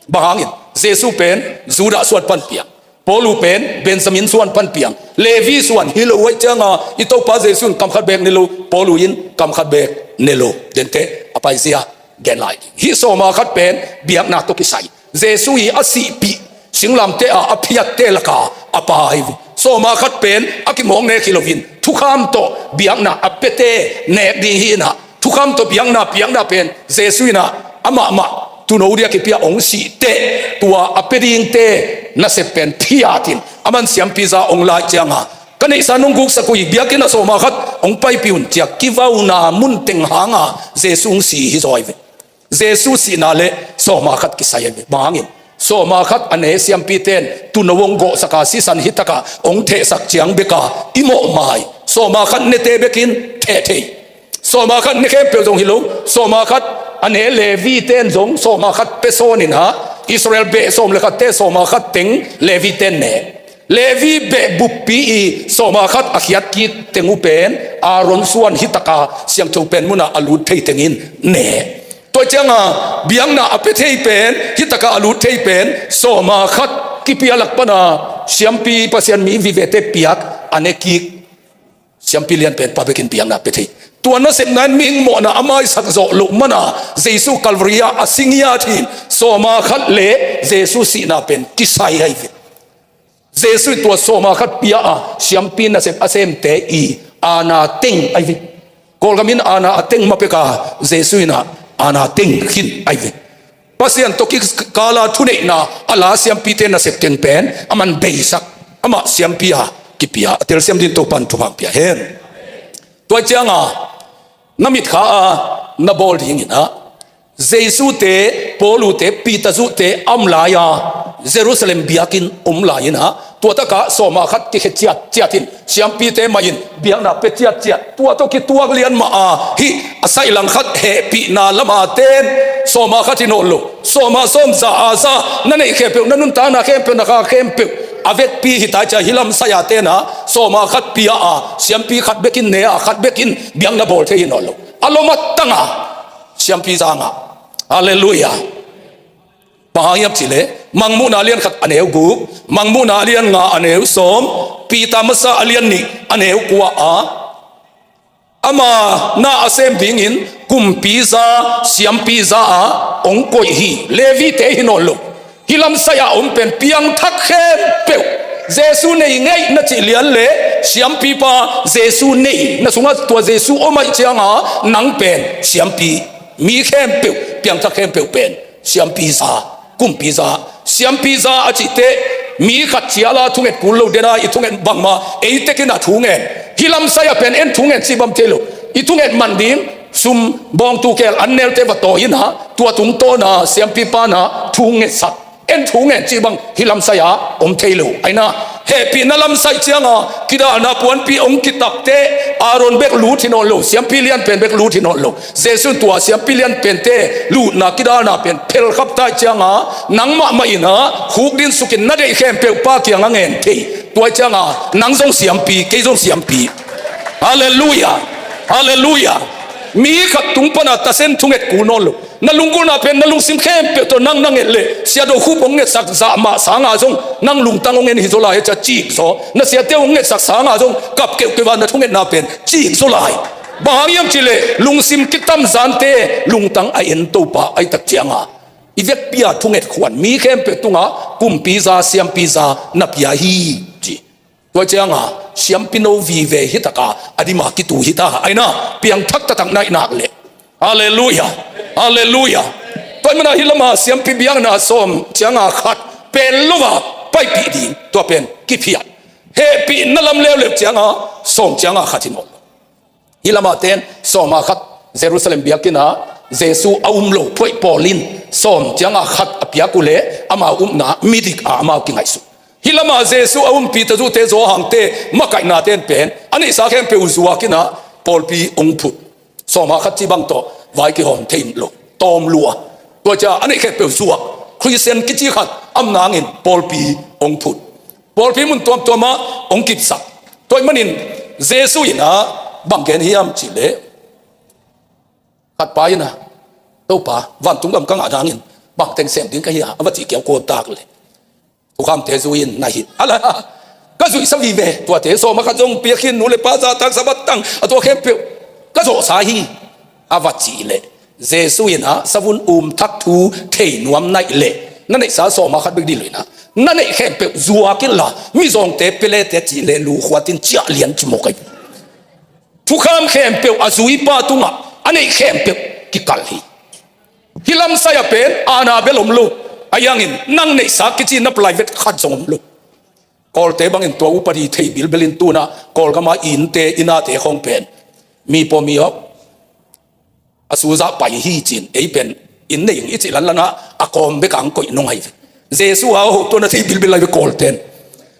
Bang hangin? Jesu pen Judah suan pan piang, Paulu pen Benjamin suan pan piang, Levi suan hi lo. Huai cianga i Topa Jesu in kam khat beek ne lo, Paulu in kam khat beek ne lo. Dente a paizia gen lai. Hih sawm a khat pen biakna tawh kisai, Jesu i a sihpih singlamteh a a phiatte laka a pa hi ve. Sawm a khat pen a kimawk nek hi loin thukham tawh biakna a piate nek ding hi inah, thukham tawh biakna piakna pen Jesu inah amahmah tuuno dia kipia hong sih teh, tua a pia dingte nasep pen phiat in aman siampi za hong laih cianga, ka neihsa nong guksak uh hi, biakinn ah sawm a khat hong paipih un, ci-a kivauna mun teng hanga Jesu hong si hi zaw hi ve. Jesu sihna leh sawm a khat kisai hi ve. Bang hangin? Sawm a khat a ne siampite'n tuuno hong gawhsak a, sisan hitakah hong thehsak ciang beka i mawh mai. Sawm a khat nete bekin theh thei. Sawm a khat ne khempeuh zong hi lo, sawm a khat a ne Levite'n zong sawm a khat pia sawn inah, Israel beh sawm le khatte sawm a khat teng Levite'n ne. Levi beh buppi i sawm a khat a khiat kik teng uh pen Aaron suan hitakah siangtho pen munah a lut thei tengin ne. Tua cianga biakna a pia thei pen, hitakah a lut thei pen sawm a khat kipia lak pana siampi, Pasian mi vivete piak a ne kik siampi lian pen pa bekin biakna pia thei. Tua nasepna in mihing mawhna a maisak zawh loh mana Jesu Calvary ah a si ngiat hi. Sawm a khat leh Jesu sihna pen kisai ahi ve. Jesu in tua sawm a khat pia a siampi nasep a semte i aana teng ahi ve. Kawlgam in aana a teng ma peka, Jesu inah aana teng khin ahi ve. Pasian tawh kikala thuneihna a la siampite nasep teng pen aman beisak, amah siampi a kipia a telsiam dingin Topa'n thupha pia hen. Tua cianga na mitkha a na bawl ding inah, Jesu te, Paulu te, Peter zuhte a om lai-a Jerusalem biakinn om lai inah, tua takah sawm a khat kikhia ciatciat in, siampite mah in biakna pia ciatciat. Tua tawh kituak lian mah a, hih a saih langkhat hehpihna lama te'n sawm a khat hi nawn lo. Sawm a sawm, za a za, na neih khempeuh, na nuntakna khempeuh, na kha khempeuh a vekpi hi ta, cia hi lamsai a te'n ah sawm a khat pia a siampi khat bekin ne a, khat bekin biakna bawl thei hi nawn lo. A lom a tang a siampi za ngah. Halleluiah. Bang hang hiam cihleh, Mangmuhna lian khat a neu guk, Mangmuhna lian nga a neu sawm, Peter masa a lian nih a neu kua ah, ama na a sem dingin kumpiza, siampiza ah hong koih hi. Levite hi nawn lo. Hih lamsai a om pen piangthak khempeuh, Jesu nei ngeih na cih lian leh siampipa Jesu nei na sungah tua Jesu om ahih cianga nang pen siampi. Mi khempeuh, piangthak khempeuh pen siampiza, kumpiza. Siampiza a cihte mi khat ciala thunget kul lo dena i thunget bangmah ei tekin a thungen. Hih lamsai a pen en thungen cih bang thei lo. I thunget man ding sum bawngtu keel an nelte va tawi inah, tua tungtawna siampipa na thungetsak. En thungen cih bang hih lamsai ah om thei lo. Aina, hehpihna lamsai cianga kidalna puanpi hong kitapte, Aaron bek lut hi nawn lo, siampi lian pen bek lut hi nawn lo. Jesu in tua siampi lian pente lutna kidalna pen phelkhap ta ahih cianga, nangmah mah inah khukdin sukin na deih khempeuh Pa kiangah ngen thei. Tua ahih cianga nang zong siampi, kei zong siampi. Halleluiah. Halleluiah. Mi khat tung pana tasen thunget kul nawn lo. Na lunggulhna pen na lungsim khempeuh tawh nang na nget leh, Sia Do Khup hong ngetsak zah mah sanga zong nang lungtang hong en hi zaw lai hi, cia cik zaw. Na siate hong ngetsak sanga zong kap keuhkeuh a na thungetna pen cik zaw lai. Bang hang hiam cihleh lungsim kitamzante lungtang a en Topa ahih tak cianga, i vekpi a thunget khuan mi khempeuh tungah kumpiza, siampiza na pia hi, ci. Tua cianga siampino vive hi taka a dima kitu hi ta. Aina, piangthak taktak na hih nak leh. Halleluiah. Halleluiah. Tua ahih mana hih lama siampi biakna sawm cianga khat pen lo a paipih ding, tua pen kiphiat. Hehpihna lam leuleu cianga sawm cianga khat hi nawn lo. Hih lama te'n sawm a khat, Jerusalem biakinn ah Jesu a um lo phuaih pawl in sawm cianga khat a piak uh leh amau upna midik a amau kingaihsun. Hih lamah Jesu a umpi tawh Jew-te, Johan-te, makaihna ten pen a neihsa khempeuh zuak in ah pawlpi hong phut. Sawma khat cih bang tawh vai kihawm thei lo, tawm lua. Tua ciang a neih khempeuh zuak, Khristian kici khat a om nangin pawlpi hong phut. Pawlpi mun tuamtuamah hong kipsak. Tua ahih manin Jesu in ah bang gen hiam cih leh, khat pa in ah, "Topa, vantung gam ka ngah nangin bang teng sem ding ka hi a?" a va cih kiang kawtak leh, thukhamte zui in, "Na hi a la, ka zuihsa vive, tuate sawma khat zong piak khin, nu le pa zahtak, Sabbath tang, a tua khempeuh ka zawhsa hi," a va cih leh, Jesu in ah, "Savun um thak thu thei nuam na hih leh, na neihsa sawma khat bek ding lo in ah, na neih khempeuh zuak inla mizawngte pia le teh," cih leh, lukhuat in ciah lian ci mawk hi. Thukham khempeuh a zuipa tungah a neih khempeuh kikal hi. Hih lamsai ah pen aana bel om lo. Ahi hangin nang neihsa kici na private khat zong om lo. Kawlte bangin tua upadi thei bilbel in tu-in ah Kawlgam ah innte, innate khawng pen, mi pawh mi hawk, a suzah pai hi ci-in, ei pen inn nei ing i cih lanlan ah a kawm bek ah hong koih nung ahi ve. Jesu a, aw, tua na thei bilbel lai ve Kawlten.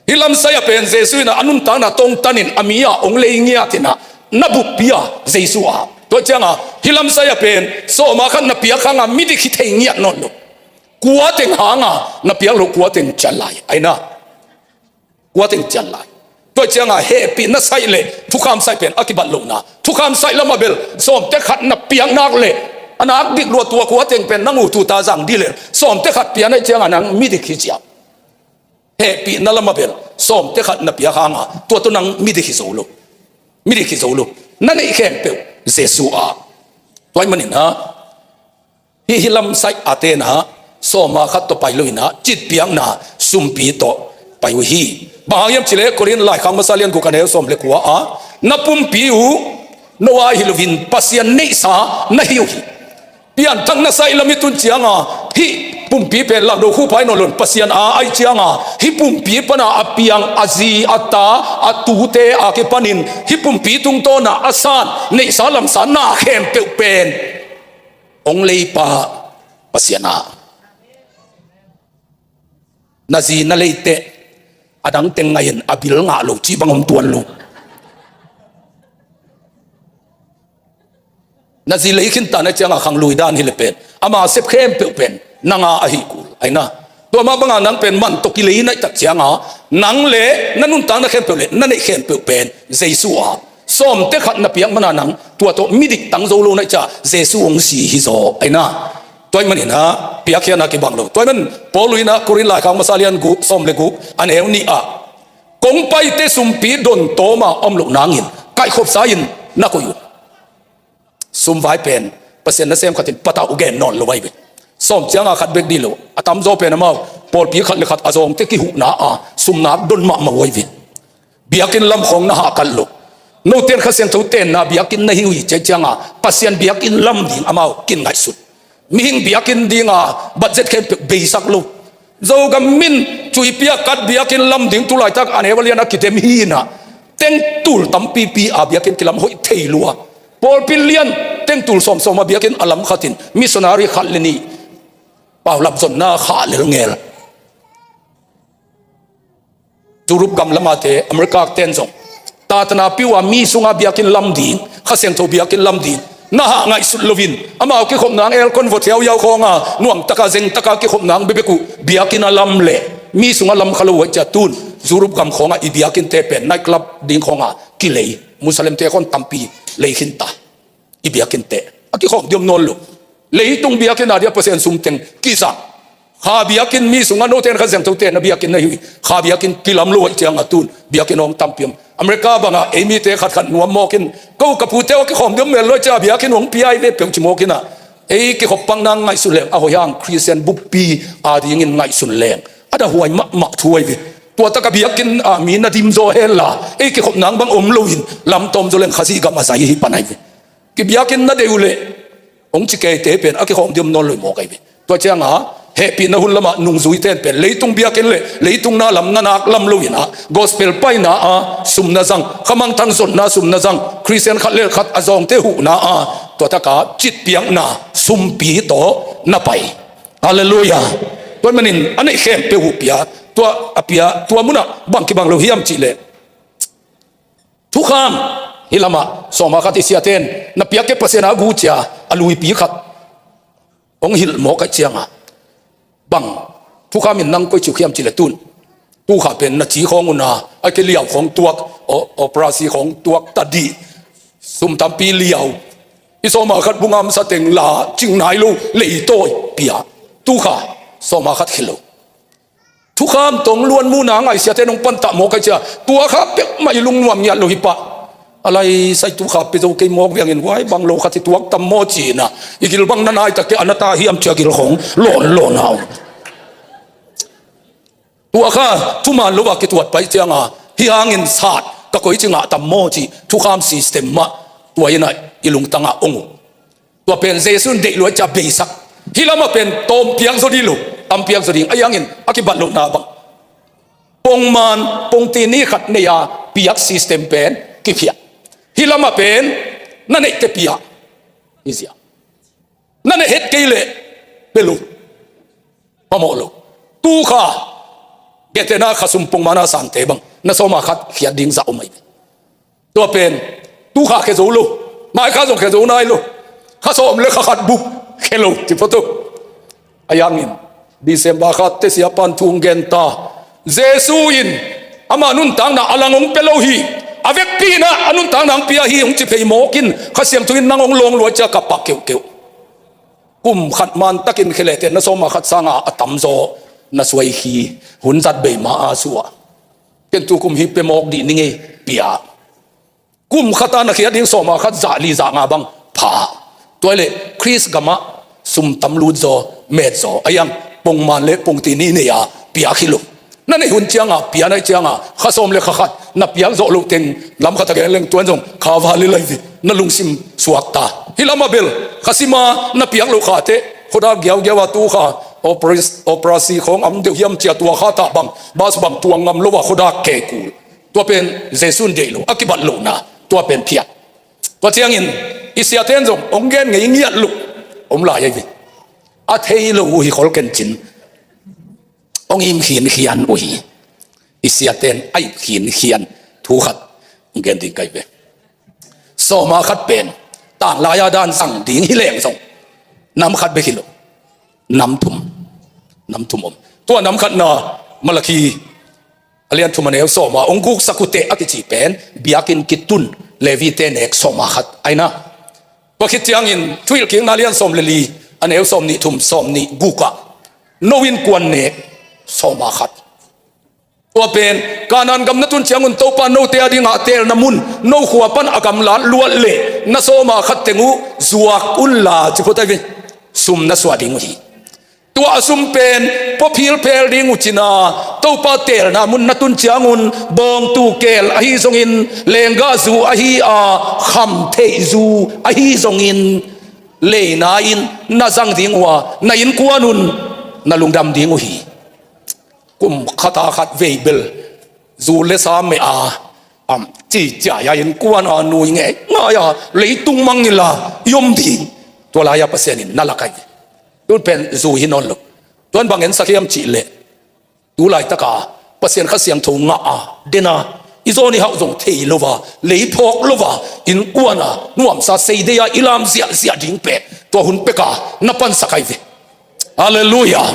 Hih lamsai ah pen Jesu in ah a nuntakna tongtan in a mi ah hong lei ngiat in ah, na buppi a, Jesu a. Tua ciang a hih lamsai ah pen sawma khat na piak hang a midik hi thei ngiat nawn lo. Kua teng hang a na piak loh, kua teng cian lai, ahi na. Kua teng cian lai. Tua ciang a hehpihna side leh thukham side pen a kibat lohna. Thukham side lam ah bel sawmte khat na piak nak leh, a nak dik lua, tua kua teng pen nang uh tuta zang ding leh, sawmte khat piak na hih ciang a nang midik hi ci a. Hehpihna lam ah bel sawmte khat na piak hang a, tua tawh nang midik hi zo lo. Midik hi zo lo. Na neih khempeuh Jesu a. Tua ahih manin ah, hih, hih lamsai ah ten ah sawma khat tawh pai lo in ah, citpiakna sumpi tawh pai uh hi. Bang hang hiam cih leh Korin laikhak masa lian guk, a neu sawm le kua ah, "Na pumpi uh no a hi loin Pasian neihsa na hi uh hi." Pianthak na side lam i tun ciang a, hih pumpi pen langdo khuhpai nawn lo in Pasian a ahih ciang a, hih pumpi pan a a piang a zi, a ta, a tute a kipanin hih pumpi tungtawn a a san neihsa lamsa na khempeuh pen hong leipa Pasian a. Na zi na lei teh, a dang teng ngah in a bil ngah lo cih bang om tuan lo. Na zi lei khin ta na hih ciang a khanglui dan hi leh pen ama sep khempeuh pen nang a ahi kul, ahi na. Tua mah bang a nang pen man tawh kilei na hih tak ciang a, nang leh na nuntakna khempeuh leh na neih khempeuh pen Jesu a. Sawmte khat na piak man a nang tua tawh midik tang zo lo na hih ciang a, Jesu hong si hi zaw, ahi na. Tua ahih manin ah piakkhiatna kibang lo. Tua ahih manin Paul in ah Korin laikhak masa lian guk, sawm le guk, a neu nih ah, "Kong paite sumpi don tawm a om loh nangin kaihkhopsa in na koih un." Sumvai pen Pasian nasem khat in patauh gen nawn lo ahi ve. Sawm ciang a khat bek ding lo. A tamzaw pen amau pawlpi khat le khat a zawngte kihuhna a sumnak don mahmah uh ahi ve. Biakinn lam khawng na hahkat lo. Note in Kha Siangtho tenna biakinn na hi uh hi ci ciang a, Pasian biakinn lam ding amau kin ngaihsut. Mihing biakinn ding a budget khempeuh beisak lo. Zogam min cuipi a kat biakinn lam ding tu laitak a neu a lian a kidem hi in ah, tengtul tampipi a biakinn kilam hoih thei lua. Pawlpi lian tengtul sawmsawm a biakinn a lam khat in missionary khat le nih paulap zonna khah lel ngel. Europe gam lam a te, America ten zong, tatana piu a mi sung a biakinn lam ding, Kha Siangtho biakinn lam ding na hah ngaihsut loin, amau kikhop nang aircon vua thiau yau khawng a nuam tak a zeng tak a kikhop nang bekbek uh biakinn a lam leh mi sung a lam kha lo uh ahih ciang tun Europe gam khawng a i biakinn te pen night club ding khawng a kilei, Muslim te khawng tampi lei khin ta. I biakinn te a kikhawm diam nawn lo. Leitung biakinn a dia Pasian sum teng kizang. Kha biakinn, mi sung a note in Kha Siangtho tenna biakinn na hi uh hi. Kha biakinn kilam lo ahih ciang a tun biakinn hong tampi om. America bang a ei mite khatkhat nuam mawk in, "Ko ka pute aw, a kikhawm diam mel lo ahih ciang a biakinn hong pia hi ve," peuh ci mawk in ah, ei kikhop pang nang ngaihsun leng a hoih hang, Khristian buppi a dingin ngaihsun leng a dahuai mahmah thu ahi ve. Tua tak a biakinn a mi na dim zaw hen la, ei kikhop nang bang om loin lam tawm zaw leng Khazih gam a zai hi pan ahi ve. Kibiakinn na deih uh leh hong ci keite pen a kikhawm diam nawn lo mawk ahi ve. Tua ciang a hehpihna hun lam ah nungzuite in pen leitung biakinn leh leitung na lam na nak lam loin ah gospel paina a sum na zang, khamangthang zonna sum na zang, Khristian khat le khat a zawngte huhna a, tua tak a citpiakna sumpi tawh na pai. Halleluiah. Tua manin a neih khempeuh uh pia, tua a pia, tua munah bang kibang lo hiam cihleh, thukham, hih lamah sawma khat i siate in na piak kei Pasian a gu cia a luipi khat hong hilh mawk ahih ciangah, bang thukham in nang koi ciuk hiam cihleh tun, tukha pen na ci khawng un a, a ke liau khawng tuak, o-, operasi khawng tuak tadih, sum tampi liau, i sawma khat bu ngamsa teng la cing nai lo, leitawi pia, tukha sawma khat khia lo. Thukham tawh luan muhna a ngaihsiate nong pantah mawk ahih ciang, tua kha peuhmah i lungnuam ngiat lo hi pah. A lai sai tukha pia zo kei mawk viangin, huai bang lo khat hi tuak tam maw ci-in a, i gil bang na nai tak kei a na ta hiam ci-a gil khawng lawn lawn a om. Tua kha thuman lo a kituat pai cianga, hih hangin sat ka koi ci ngah tam maw ci, thukham system mah tua in a i lungtangah ong uh. Tua pen Jesu in deih lo ahih ciang beisak. Hih lamah pen tawm piak zaw ding lo, tam piak zaw ding. Ahi hangin a kibat lohna bang, pongman pongtini khat nei a piak system pen kiphiah. Hih lamah pen na neihte pia hi zia. Na neih het kei leh pia lo, phamawh lo. Tukha Gehenna khasum pongman a sangte bang na sawma khat khiat ding zah om ahi. Tua pen tukha khia zo lo, mai kha zong khia zo nai lo, kha sawm le kha khat bup khia lo ci phot uh. Ahi hangin December khat te siapan thu hong gen ta, Jesu in ama nuntakna a lang hong pia lo hi. A vekpi in a nuntakna hong pia hi hong ci phei mawk in, Kha Siangtho in nang hong lawng lua ciang ka pak keuhkeuh. Kum khat man takin khia leh te na sawma khat sanga a tamzaw na suai hi, hun zat bei ma a suah. Ken tu kum hi pia mawk dih ning ei, pia. Kum khat a na khiat ding sawma khat zah li zah nga bang pha. Tua leh Khrist gamah sum tam lut zaw, met zaw. Ahi hang pongman le pongtini nei a piak hi lo. Na neih hun cianga pia na hih cianga kha sawm le kha khat na piak zawh loh teng lam khat a gen leng tuan zong kha va le lai vi na lungsim suak ta. Hih lamah bel kha sima na piak loh khate khuadak giaugiau a tukha operas-, operasi khawng am deuh hiam cia tua kha tah bang, bas bang tuang ngam lo a khuadak kekul. Tua pen Jesu in deih lo, a kibat lohna, tua pen phiat. Tua ciangin i siaten zong hong gen ngei ngiat loh om lai ahi ve. A thei lo uh hi khol kencin hong im khinkhian uh hi. I siaten a ip khinkhian thu khat hong gen ding ka hi ve. Sawma khat pen tanglai a dan zang ding hi leng zong nam khat bek hi lo, nam thum, nam thum om. Tua nam khatna Malakhi a lian thum a neu sawma hong guksak uh teh a kici pen biakinn kitun Levi-te nek sawma khat ahi na. Tua khit ciangin Thuhilhkikna lian sawm le li a neu sawm nih thum, sawm nih guk ah no innkuan nek sawma khat. Tua pen Kanaan gam na tun ciangun Topa note a dingah teelna mun no khua pan a gamlat luat leh na sawma khat teng uh zuak unla ci phot ahi ve. Sum na suah ding uh hi. Tua a sum pen pua philphel ding uh cina, Topa teelna mun na tun ciangun bawngtu keel ahi zongin, lenggah zu ahi a, khamtheih zu ahi zongin, leina in na zang ding uh a, na innkuan un na lungdam ding uh hi. Kum khat a khat vei bel zu le sa meh a, am, ci ciai a innkuan a nui ngei ngai a, leitung mangngilh a i om ding. Tua lai-a Pasian in na lak ahi. Tun pen zu hi nawn lo. Tuan bang ensak hiam cihleh, tu laitaka Pasian Kha Siangtho ngah a, den a, i zawn i hauh zong thei lo a, lei phawk lo a, innkuan a nuamsa seidei a i lam ziahziah ding pen tua hun peka na pansak ahi ve. Halleluiah.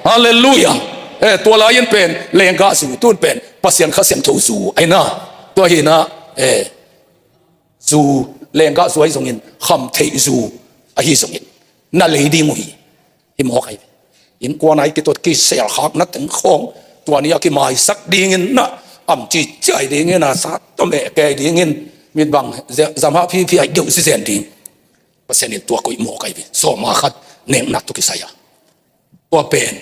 Halleluiah. Eh, tua lai-in pen lenggah zu, tun pen Pasian Kha Siangtho zu ahi na. Tua hi na, eh, zu, lenggah zu ahi zongin, khamtheih zu ahi zongin, na lei ding uh hi. Hi mawk ahi. Innkuan a i kituat kisel khak na teng khawng tua ni a kimaisak dingin na, am, ci ciai dingin a, sa tawh meh kei dingin, mit bang za-, zamah phiphi a i deuh zizen ding. Pasian in tua koih mawk ahi ve. Sawma khat nekna tawh kisai a. Tua pen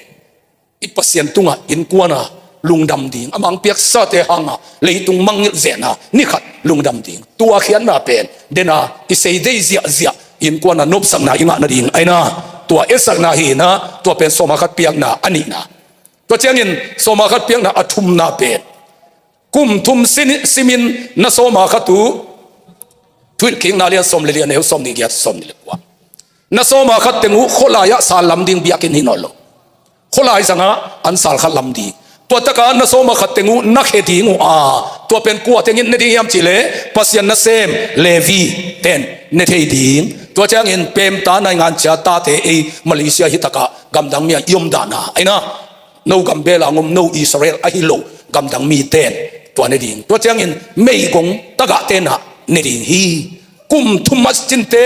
i Pasian tungah innkuan a lungdam ding, a mang piaksate hanga leitung mangngilh zen a ni khat lungdam ding. Tua khiatna pen den a i seidei ziahziah innkuan a nopsakna i ngah nading ahi na. Tua etsakna hi na, tua pen sawma khat piakna a nihna. Tua ciangin sawma khat piakna a thumna pen kum thum sin-, simin na sawma khat uh, Thuhilhkikna lian sawm le li a neu sawm nih giat, sawm nih le kua, na sawma khat teng uh khualai ah sallam ding biakinn hi nawn lo. Khualai zangah an sal khat lam ding. Tua takah na sawma khat teng uh na khe ding uh a, tua pen kua tengin ne ding hiam cihleh Pasian nasem Levi ten ne thei ding. Tua ciangin pemta naingan cia tate ei Malaysia hi takah gamdang mi a i om dahna aina, no gam bel a ngom no Israel ahi lo gamdang mi ten tua ne ding. Tua ciangin meigong tagah tenah ne ding hi. Kum thum a cinte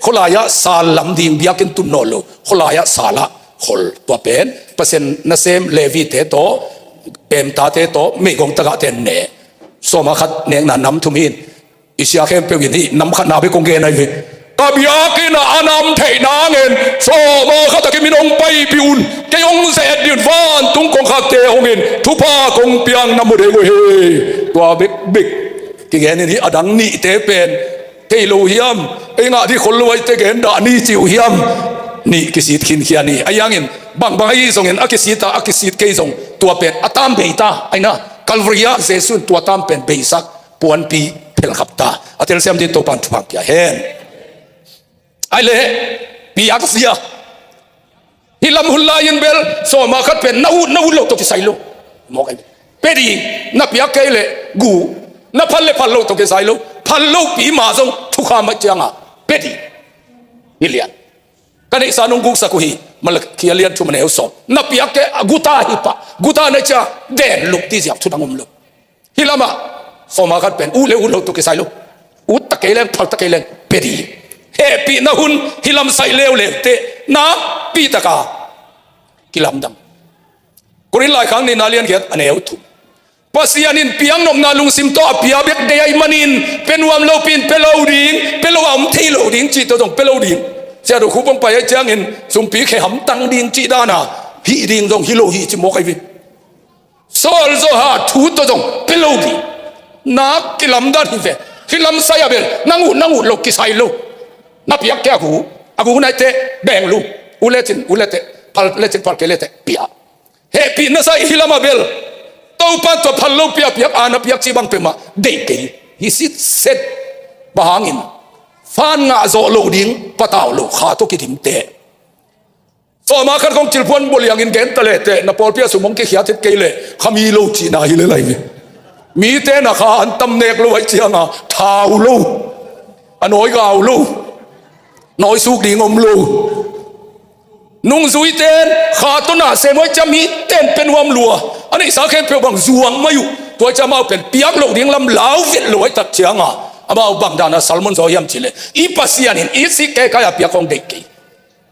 khualaiah sal lam ding, biakinn tun nawn lo, khualaiah salah khol. Tua pen Pasian nasem Levi te tawh, pemtate tawh, meigong tagah ten ne. Sawma khat nekna nam thum hi in, i sia khempeuh in hih nam khatna bek kong gen ahi ve. Ka biakinn ah a nam theih nangin sawma khat a kimin hong paipih un, kei hong ze-et dih un, vantung kongkhakte hong in thupha kong piak na mu ding uh hi. Tua bekbek kigen in, hih a dang nihte pen kei lo hiam, ei ngah dih khol lo aite gen dah ni ci uh hiam? Nih kisit khinkhia ni. A hiangin bangbang ahi zongin a kisit a, a kisit kei zong tua pen a tam bei ta aina, Calvary ah Jesu in tua tam pen beisak puanpi phelkhap ta. A telsiam din Topan thupha pia hen. Ai le, piak zia. Hih lam hun lai-in bel sawma khat pen na ut, na ut lo tawh kisai lo. Mawk ai. Pe ding, na piak kei le gu, na phal le phal lo tawh kisai lo. Phal lopi mah zong thukham mah cianga pe ding. Hi lian. Ka neihsa nong guksak uh hi, Malakhi a lian thum a neu sawm. Na piak kei a guta hi pah, guta na cia den lup ti ziak thudang om lo. Hih lamah sawma khat pen ut le ut lo tawh kisai lo. Ut ta kei leng, phal ta kei leng, pe ding. Hehpihna hun hih lam saih leuleu teh nakpi taka kilamdang. Korin laikhak nihna lian giat a neu thum. Pasian in piaknopna lungsim tawh a pia bek deih ahih manin, pe nuam lopi in pe lo ding, pe lo a om thei lo ding cih tawh zong pe lo ding. Sia do khu pong pai ahih ciangin sumpi khe hamtang ding cih dana hih ding zong hi lo hi ci mawk ahi ve. Sawl zawh hat thu tawh zong pe lo ding. Nak kilamdan hi ve. Hih lam sai a bel nang uh, nang uh lo kisai lo. Na piak kei a gu, a gu nai teh beng lu. U lecin, u le teh, phal lecin, phal kei le teh pia. Hehpihna sai hih lam a bel Topa tua phal lopi a piak, a na piak cih bang peuhmah deih kei. Hi sitset. Bang hangin fan ngah zawh lo ding patau lo kha tawh kidim teh. Sawma khat kong cilphuan bualiangin gen ta le teh, na pawlpi a sum hong kikhiat het kei le, kha mi lo cihna hi le lai ve. Mite na kha an tam nek lo ahih cianga thau lo, a nawi gau lo, nawi suk ding om lo. Nungzuite in kha tawh na sem uh ahih ciang mite in pe nuam lua, a neihsa khempeuh bang zuang mai uh. Tua ahih ciang amau pen piak loh ding lam lau vet lo ahih tak cianga amau bang dana sermon zaw hiam cihleh, i Pasian in i sih kei kai a piak hong deih kei.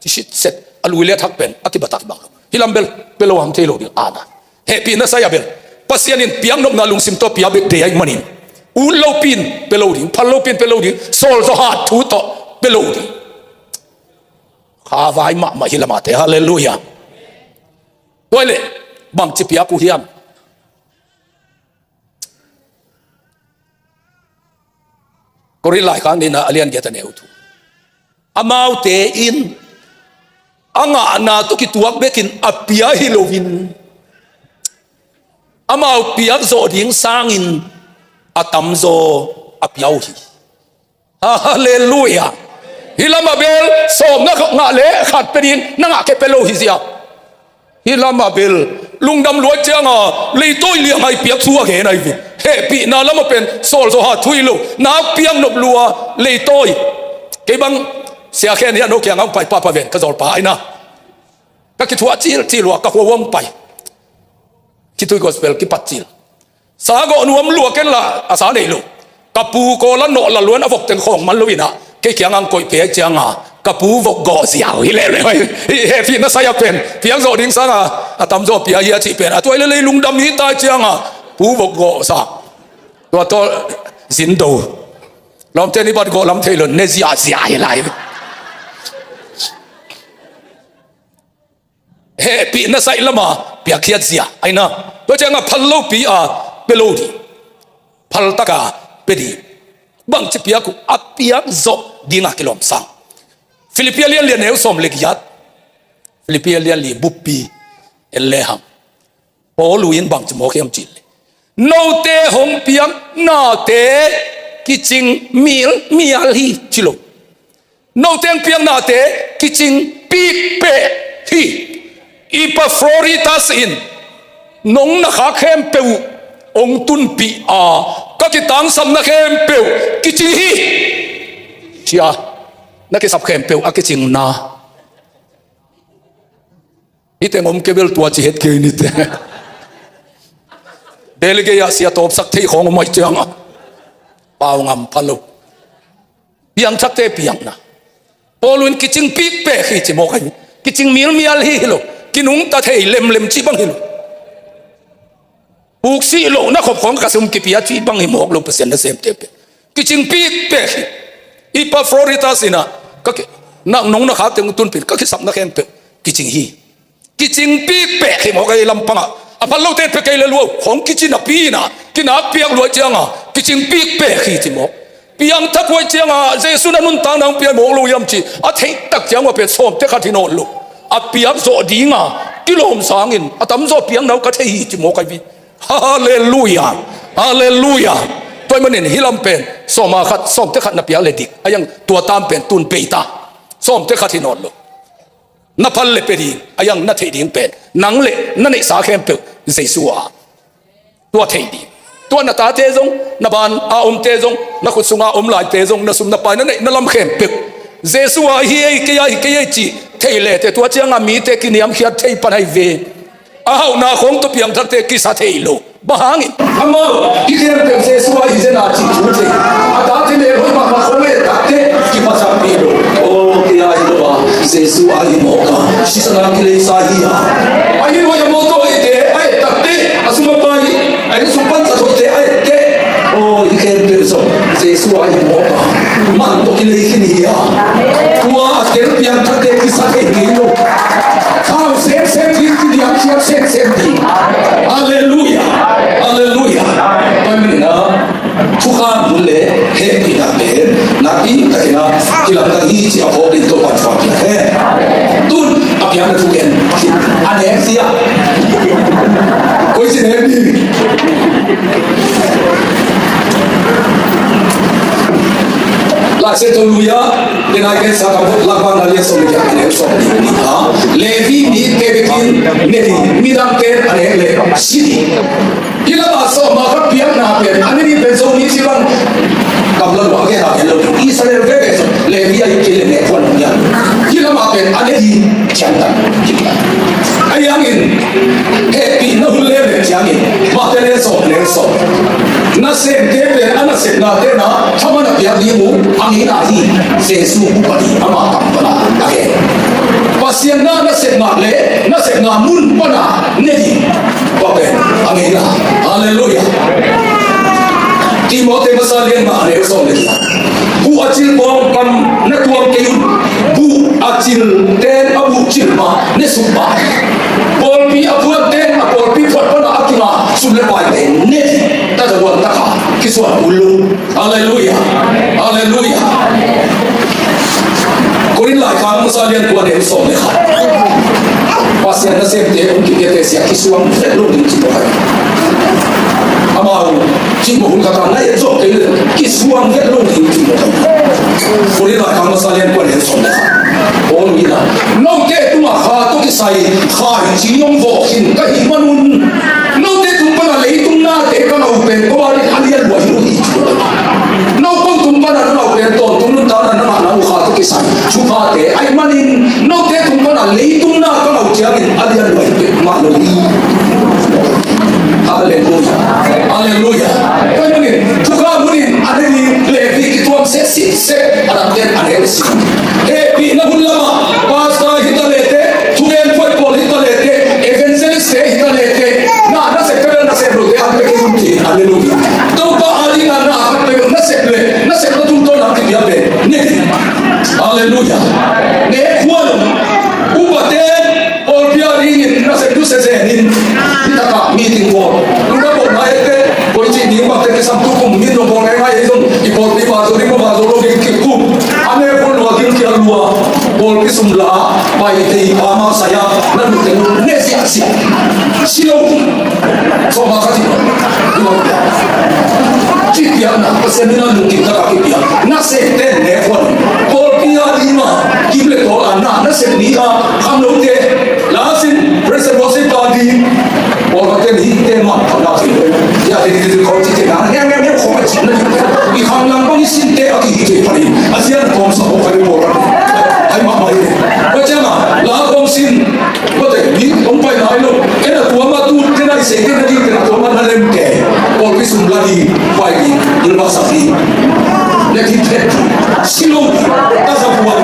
Ci sitset, a lui le a thak pen a kibatak bang lo. Hih lam bel pe lo ham thei lo ding ana. Hehpihna sai a bel Pasian in piaknopna lungsim tawh pia bek deih ahih manin, ut lopi in pe lo ding, phal lopi in pe lo ding, sawl zawh hat thu tawh pe lo ding. Kha vai mahmah hih lamah te, halleluiah. Tua ahih leh bangci piak uh hiam? Korin laikhak nihna a lian giat a neu thum. Amaute in a ngahna tawh kituak bekin a pia hi loin, amau piak zawh ding sangin a tamzaw a pia uh hi. Halleluiah. Hih lamah bel sawm na ngah le khat pe ding, na ngah kei pe lo hi zia. Hih lamah bel lungdam lua ahih cianga leitawi liang a i piak thu a gen ahi ve. Hehpihna lamah pen sawl zawh hat thu hi lo, nak piaknop lua leitawi. Kei bang Sia Khen hi a, no kiangah hong pai, papa ven, ka zawlpa aina. Ka kithuah cilcil uh a, ka khua uh hong pai. Khitui gospel kipat cil. Sa gawh nuam lua ken la, a sa nei lo. Ka pu kawl a nawh la luan a vok teng khawng man lo inah, kei kiangah hong koih pia ahih cianga ka pu vok gawh ziau hi leuleu. Hih hehpihna sai a pen piak zawh ding sanga a tamzaw pia hi a cih pen a tuai lelei lungdam hi ta ahih cianga pu vok gawh sa. Tua tawh zin do. Lawmte ni bat gawh lam thei lo, ne ziahziah hi lai. Hehpihna sai lama piakkhiat zia aina. Tua cianga phal lopi a pe lo ding, phal taka pe ding. Bangci piak uh, a piak zawh dinga kilawm sang. Philippi a lian li a neu sawm le giat. Philippi a lian li buppi en le hang. Paul in bangci mawk hiam cihleh, note hong piak nate kicing mialmial hi ci lo. Note hong piak nate kicing pikpeh hi. Epafroditas in nong na khak khempeuh hong tunpih a, ka kitangsapna khempeuh kicing hi. Cia, na kisap khempeuh a kicingna. Hih teng om kei bel tua ci het kei nite. Delhi gei-ah sia tawpsak thei khawng om ahih ciangah pau ngam pha lo. Piangthakte piakna. Paul in kicing pikpek hi ci mawk ahi. Kicing milmial hi hi lo. Kinungta thei lemlem ci bang hi lo. Puksih lohna khop khawng ka sum kipia ci bang hi mawk lo, Pasian nasemte pen kicing pikpek hi. Epafroditas in ah ka ki-, na, nong na khak teng tunpih, ka kisapna khempeuh kicing hi. Kicing pikpek hi mawk ahi lampangah. A phal lote pia kei le lua, khawng kici napi in ah, kinakpiak lua ciangah kicing pikpek hi ci mawk. Piangthak uh ahih ciangah Jesuh in a nuntakna hong pia mawk lo hiam cih a theih tak ciang uh a pen sawmte khat hi nawn lo. A piak zawh dinga kilawm sangin a tamzaw piakna uh ka thei hi ci mawk ahi. Halleluiah. Halleluiah. Tua ahih manin hih lam pen sawma khat, sawmte khat na piak le dik. A hiang tua tam pen tun bei ta. Sawmte khat hi nawn lo. Na phal le pia ding, a hiang na theih ding pen nang le na neihsa khempeuh Jesuh ah. Tua thei ding. Tua na tate zong, na ban a omte zong, na khut sunga om laite zong, na sum na pai, na neih na lam khempeuh Jesuh ah hi ei, kei ah hi kei ei cih thei lete, tua ciangah mite kiniamkhiat thei pan ahi ve. A hauhna khawng tawh piangthakte kisa thei lo. Bang hangin? Amau hih khempeuh Jesuh ah hi zen a cih thu thei. A tate melhoih mahmah khawng a et takteh kiphasak pi lo. Aw, kei ah hi lo a, Jesuh ah hi mawk a, sisan a kileisa hi a. A hi lo a, a mawtaw hoihte a et takteh, a sum a pai, a inn sung pantat hoihte a etteh, aw, hih khempeuh zong Jesuh ah hi mawk a, man tawh kilei khin hi a. Tua a tel piangthakte kisa thei kei lo. Khau semsem ding, kiniamkhiat semsem ding. Halleluiah. Halleluiah. Tua ahih manin ah thukham hun le hehpihna pen nakpi takin ah kilangdang hi cih a phawk ding Topa'n thupha pia hen. Tun a piakna thu gen a nek sia. Koi sin nek ding? Lai Siangtho lui ah, Levi Gate Sakap Lakvakna lian sawm le giat, a neu sawm le nih ah, Levi mite bekin ne ding, midangte a nek leh si ding. Hih lamah sawma khat piakna pen a ne ding pen Zomi ci bang gamla lua a gen a gen lo ding. Israel veve zong Levi ahi kei leh nek huan lo ding. Hih lamah pen a ne ding ciangtan. Ahi hangin hehpihna hun lele ciangin Matthai lian sawm, neu sawm, nasemte pen a nasepnate na thaman a piak ding uh a ngeina hi. Jesuh upadi ama kam pana a gen. Pasian na nasepna le nasepna mun pana ne ding, tua pen a ngeina. Halleluiah. Timoti masa lian nga, a neu sawm le giat. Buh a cil pawng kam na tuam kei un. Buh a cil ten a buh cil mah ne suk mah. Pawlpi a phuat ten a pawlpi phuat pana a kinga sum le paite ne ding. Tata huan taka kisuan ulu. Halleluiah. Halleluiah. Korin laikhak masa lian kua, neu sawm le khat. Pasian nasemte hong kipiate sia kisuang vet lo ding ci mawk ahi. Amau cih mawk hun khat a na et zawh kei leh kisuang vet lo ding ci mawk ahi. Korin laikhak masa lian kua, neu sawm le khat. Paul in ah, note tungah kha tawh kisai khaici hong vawh khin ka hih manun, note tung pana leitung nate ka ngau pen tua in a lian lua hi uh hi. Note tung pana na ngau pen tawntung nuntakna na ngahna uh kha tawh kisai thuphate ahih manin, note tung pana leitung na ka ngau ciangin a lian lua hi peuhmah lo hi. Halleluiah. Halleluiah. Tua ahih manin thukham hunin a ne ding Levi kituam seh sih seh, a dangte a ne uh sih. Hehpihna hun lamah pastor hi ta lete, thugen phuai pawl hi ta lete, evangelist te hi ta lete, na nasep peuh nasep lote an peuh kei un ci. Halleluiah. Topa a dingin na khat peuh nasep le nasepna tungtawn a kipia pen ne ding. Halleluiah. Ne khuan upate pawlpi a dingin nasep tu se zenin. Hi takah meeting bawl, lungdam bawlna ekte, koici ding bakte kisam tu kum min lo bawl ngaingai ei zong i pawlpi va zo ding, va zo lo ding kikum. A ne khuan lua ding kia lua. Pawlpi sum la pai tei pa ma saya na lu teng ne sia sia. Si lo. Sawma khat hi. Kipiakna Pasian in a lungkim taka kipiak. Nasepte ne khuan. Pawlpi a ding ma kim le tawl a na nasep ni a kham lote. La sin Ya, ti ti ti ko ti ti na, ya ya ya ko ma cin na. I khang lang bang i sin te a ki hi te pa ni. A sia na kom sa ko ka ni ko ra. Ai ma ma ni. Ko cia ma la kom sin. Ko te ni kom pai na ai lo. Ke na tua ma tu ke na i se ke na di ke na tua ma na lem ke. Ko ki sum la di pai di. Dul ba sa di. Ne ki te. Silo. Ta sa buat.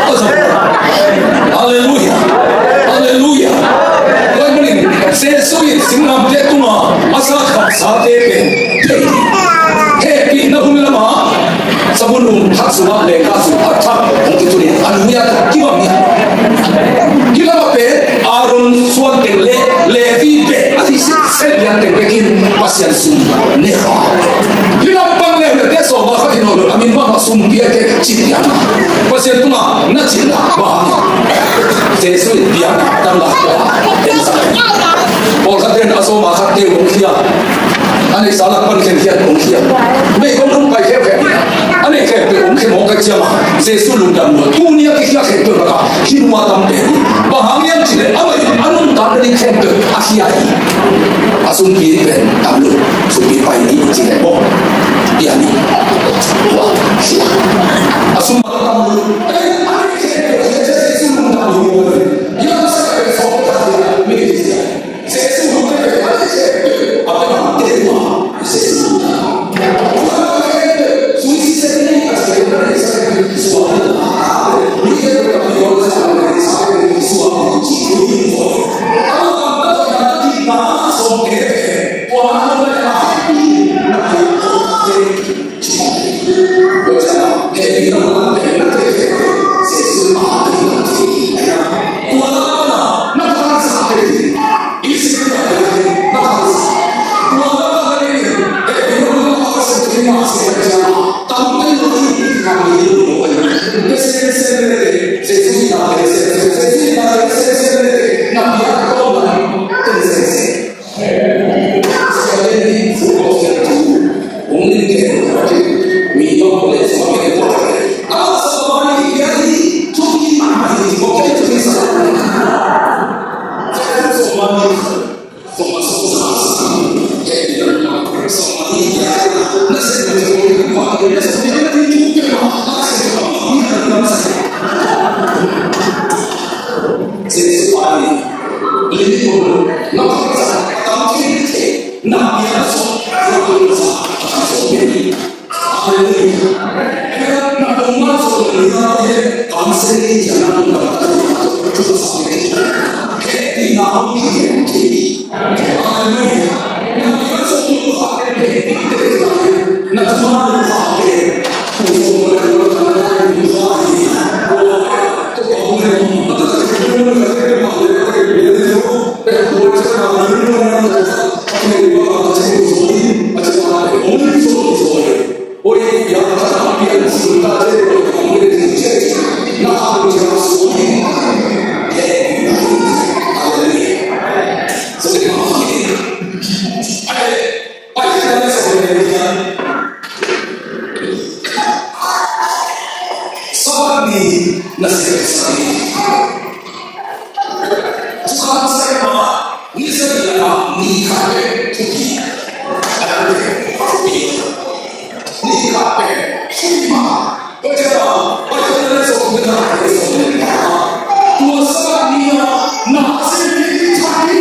Ta sa buat. Hallelujah. Hallelujah. Ko ni. Jesu in singlamteh tungah a sa khamsate pen hehpihna hun lamah sabun um thak sungah leka sung thak thak hong kitun in, a nui a kibang hi. Hih lamah pen Aaron suan teng le Levi bek a hi sitset lian teng bekin Pasian sum ne kha. Hih lam pang leuleu te sawm a khat hi nawn lo, a min bang a sum piak te cin piak. Pasian tungah na cin dah bang. Jesu in piak dang dah bang. Pawlkhat ten a sawm a khat te hong khia. A neihsa lak pan khen khiat hong khia. Mei kong hong pai kheukheu. A neih khempeuh hong khe mawk ka ciam a. Jesu lungdam lua. Tuni a kikhia khempeuh lakah hih nua tam pen hi. Bang hang hiam cih leh amah in a nuntakna ding khempeuh a khia hi. A sumpi pen tam lo. Sumpi pai ni cih leh maw. Pian ni. Tua. A sum tam lo. A neih khempeuh a khia Jesu lungdam lua. Hih lam sa pen sawm ka khia. Mei Jesu Sabbath ni na sep sani. Tukhan sep ma ni sep ya ni khat pe thupi. Ni khat pe thupi ma. Ko cha ma, ko cha na sep na sep. Tua Sabbath ni na sep ni khat pe.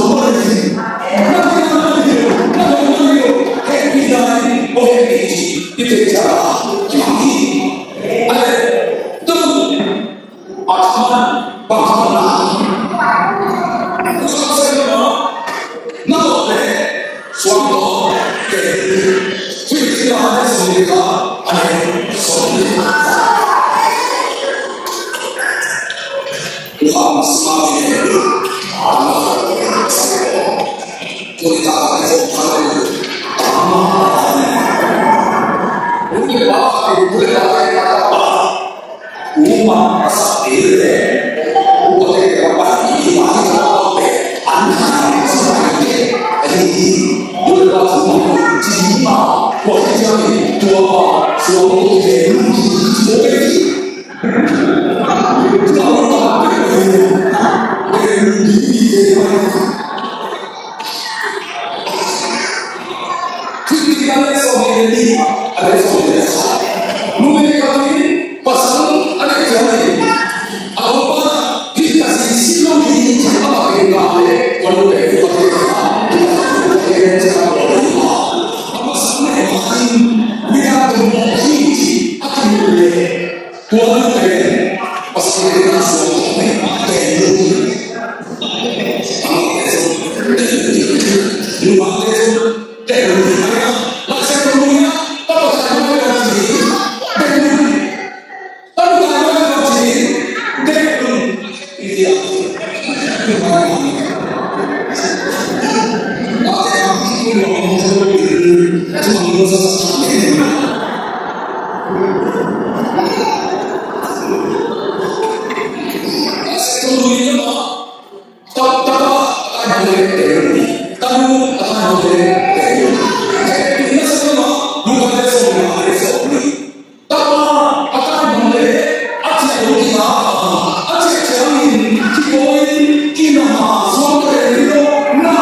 Topa hi. Na hi na hi, na hi na hi, hehpihna hi, aw hehpih hi, i theih ciang a kimang hi. Ale, tu a thaman bang thaman na. Kusa kusa na ma, na tawh leh suang tawh kei. Filipi a neu sawmnih le khat, a neu sawmnih le khat. Tua nu pen Pasian in a suak khawm hi. Tua nu pen nungakte zong tel lo hi. Laisiangtho nu in ah tapa tai mai lo ci hi. Tel lo hi. Tapa tai mai lo ci hi. Tel lo hi. Tapa a taimang leh a taimang leh a ciah lo kina a, a ciah ciangin kipawi in kina a suang pen lo na.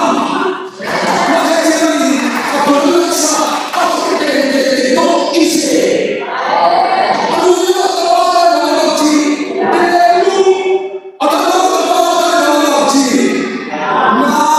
Na ciah ciangin a puan laksa a put pen pen tawh kisia. A lui a tapa a taimang leh a ci. Pen lo. A tapa a taimang leh a ci. Na.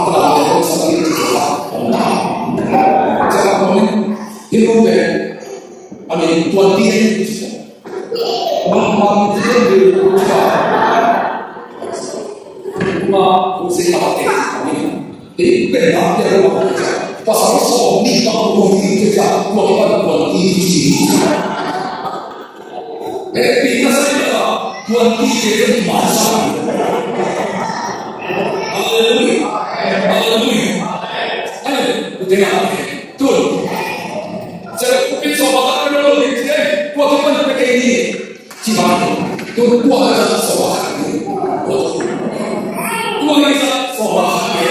Pangkal a le kong sa ki ci sa om ta. Ci a kong in hi kong pen a min tuan ti e ci sa. Mang mang ti e ci sa. Kuma kong si ka te a min. Ei pen na te a kong ci sa. Pasal sawm nih bang kong hi ci sa. Kua ki pan tuan ti ci sa. Hehpihna sa hi a, tuanpihte zong i mansa hi. Halleluiah. Halleluiah. Halleluiah. Tun. Sia Pu Pin sawhba khat pia lo ding ci ei. Tua kipan pia kei ni. Ci bang. Tun tua ka sawhba khat ni. Tua hi sa sawhba khat ni.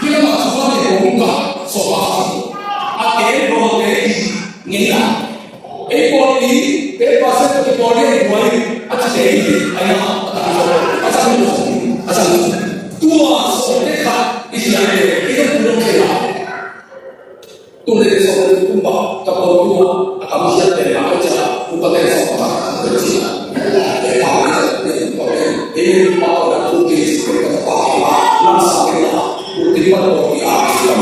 Kila ma sawhba ni kong ka sawhba khat ni. A ke lo te i ngei na. Ei pawl i, ei pawl i, ei pawl i, ei pawl i, a ci te i, ai na, a ta, a sang, a sang. Tua sawm le khat i ci a, ei ka pu lo te la. Tu le sawm le kum ba, ka pawl tua, a kam ci a te la, a ci a, pu pa te sawm ba, a ci a. Ei pawl i, ei pawl i, ei pawl i, pu te si, ka pa, la sa te la, pu te pa lo i a, a ci a.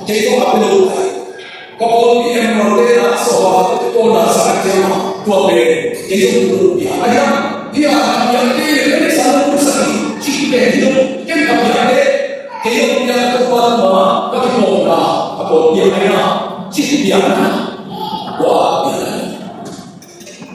Kei zong a pia lo lai. Ka pawlpi em lo te na so a ko na sa a tia ma tua pen kei zong tu lo pia. Ahi a, pia a pia te le sa lo sa ki ci pen lo ken a pia te. Kei zong pia ko pa ma ka ki pawlna ka pawlpi ahi a ci pia na. Tua pia na.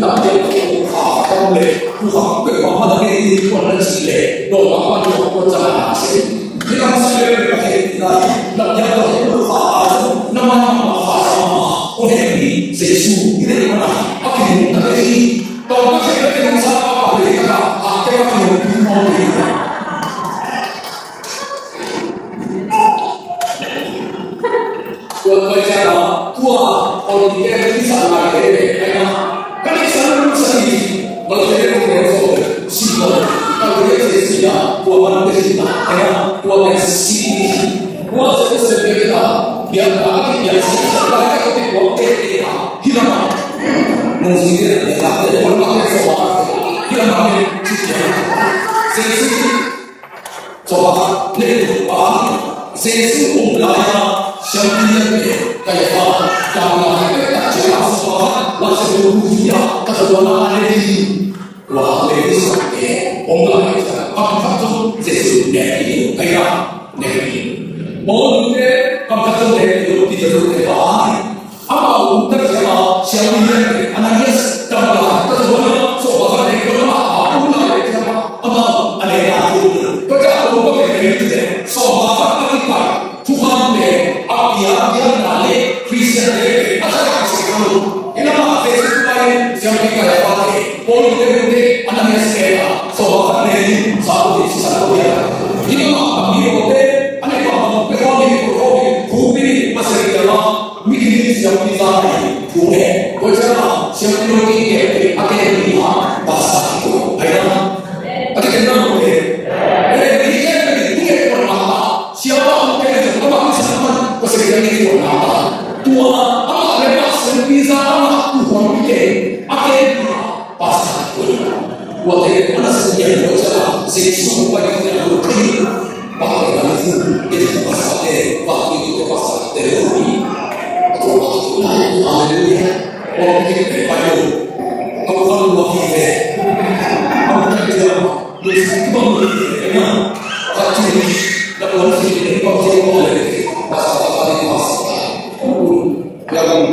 Lam piak kha tam le, tu kha pek bang hang a kei in kuan na ci le, dawng bang hang tua kuan ca na se. Ni lam sa le pek kha kei in a, lam piak kha tu kha a, na ma ma kha sa ma, ko he ni, Jesu, ni le ma na, a ki ni na kei, tawng ka kei na kei sa ma pa le ka, a kei ka ki ni ma le. Tua tua ciang a, tua, tua ni ke, ni sa lai ke, ke, ke na. Ka ni sa lu sa ni, ba ke ko ke so, si ko. Ka ke ke si ya, tua man ke si na, ke na, tua ke si. Tua se ko se ke na, bia ka ke bia si, sa ka ke ko ke ko ke ke na. Hi na ma. Nung si ke, ke na, ke ko na ke so ma. Hi na ma ke si ke. Se si. Sawhkhat ne tuk pa Jesu um lai-a siampi lian pen Kaiafa, Kaiafa pen tak ciang a sawhkhat la se tuk hu hi a, ka tawh na a ne hi. Wa le hi sa ke om lai a kam khat tu Jesu ne hi Kaiafa ne hi. Paul te kam khat tu ne hi Peter te pa. Amau um tak ciang a, siampi lian pen Ananias dam lai, ka zuan a, sawhkhat nei kul a, a um lai ciang a, amau a nei lai kul. Tua ciang a um kul pen pen ci leh, sawhkhat a kipan thukham pen a piak piakna le Khristian te pen a sa kha sek kha lo. Hi na ma Jesu pai siampi Kaiafa te, Paul te te Ananias te a, sawhkhat nei sa ko ti sa ko ya. Hi na ma a mi ko te, a nei pa ma pe ko ni ko ko ni, khu pi ni ma se ya ma. Mi khin in siampi za hi thu he. Tua ciang a siampi lo kik kei a kei mi ha pastor hi ko. Ai na. A kei na lo he. He mi kei mi thu he ko na ta. Siapa ang kei na ma mi sa man ko se kei ni ko na ta. Tua ama le ma siampi za ama tu ko mi kei. A kei mi ha. Pastor ko. Ua te ana sa nia ua sa Jesu ua pai te ua te. Ba te na fu te pastor te ba te te pastor te ua ni. Hallelujah. Ua te te pa yo. Kau kau ua ki te. Kau te te ua. Lu si ki ba mu ni te na. Ka tu ni. Na ua si ni ba te ua le. Pastor ba te pastor. Ya ua.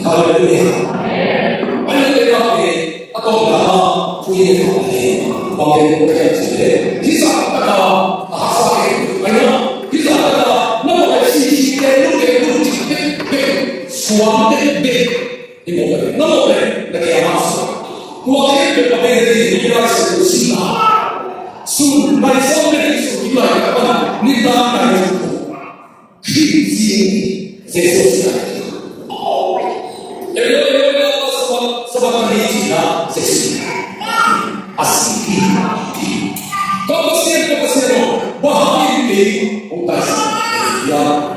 Hallelujah. A tawpna ah, thu hi a tawpna hi, bang hi a tawpna hi, hih zah taka a haksa hi, ahi na, hih zah taka na mawh leh sisi te, lu te, lu cik bekbek, suang bekbek, hi mawh leh, na mawh leh, na kiang ah suang. Tua bekbek a bekbek hi, hi lai sun sihna. Sun, lai sun bekbek sun, hi lai ka pan, nitak lai sun. Khrih zing Jesu sihna. Eloi, Eloi, lama sabak-, sabakthani cihna Jesu. A sih hi. Ka Pasian, ka Pasian aw, bang hangin kei hong taisan hiam?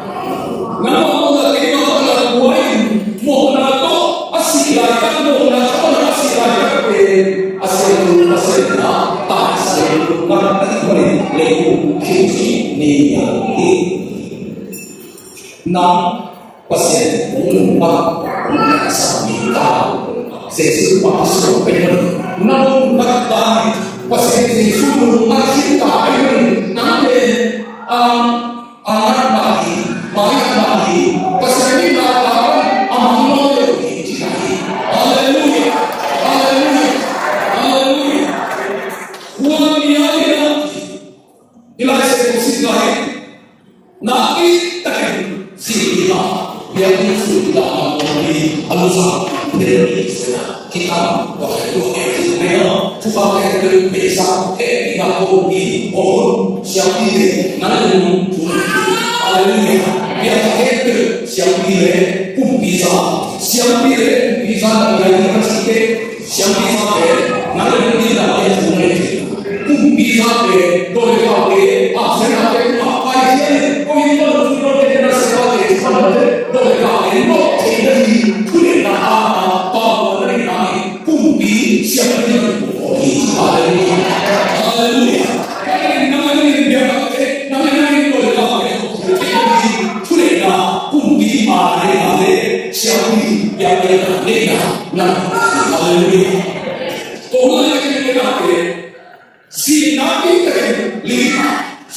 Nangmah mawhna keimah mawhna buai in, mawhna tawh a sih laitak, mawhna tawh a sih laitak pen a siangtho Pasian in a taisan nuntakna a ding manin leitung khit ni a hi. Nang Pasian hong nungta, hong nungta sa mi ta. Jesu Pasian hong pen nang nungta ta. Pasian Jesu nungta khin ta pen nang pen, um, a ngat mah hi, mai ngat mah hi. Pasian in nungta a mang lo hi, ci hi. Hallelujah. Hallelujah. Hallelujah. Biakpiakna siampi le kumpiza, siampi le kumpiza na biakpiakna siampi, siampi zate na le kumpiza, kumpiza te dole ka te a sena te kuma pai sian ko in ko lo lo te na se ka te kuma te dole ka te no te na hi tu le na a pa na ni na kumpi siampi na kumpi. Hallelujah. Hallelujah. Ka in na ni ni bia ka te na ni na ni ko le ka te ko te na ni tu le na kumpi ma ni na le siampi ya ni na ni na. Hallelujah. Ko na ni ni na te si na ni te li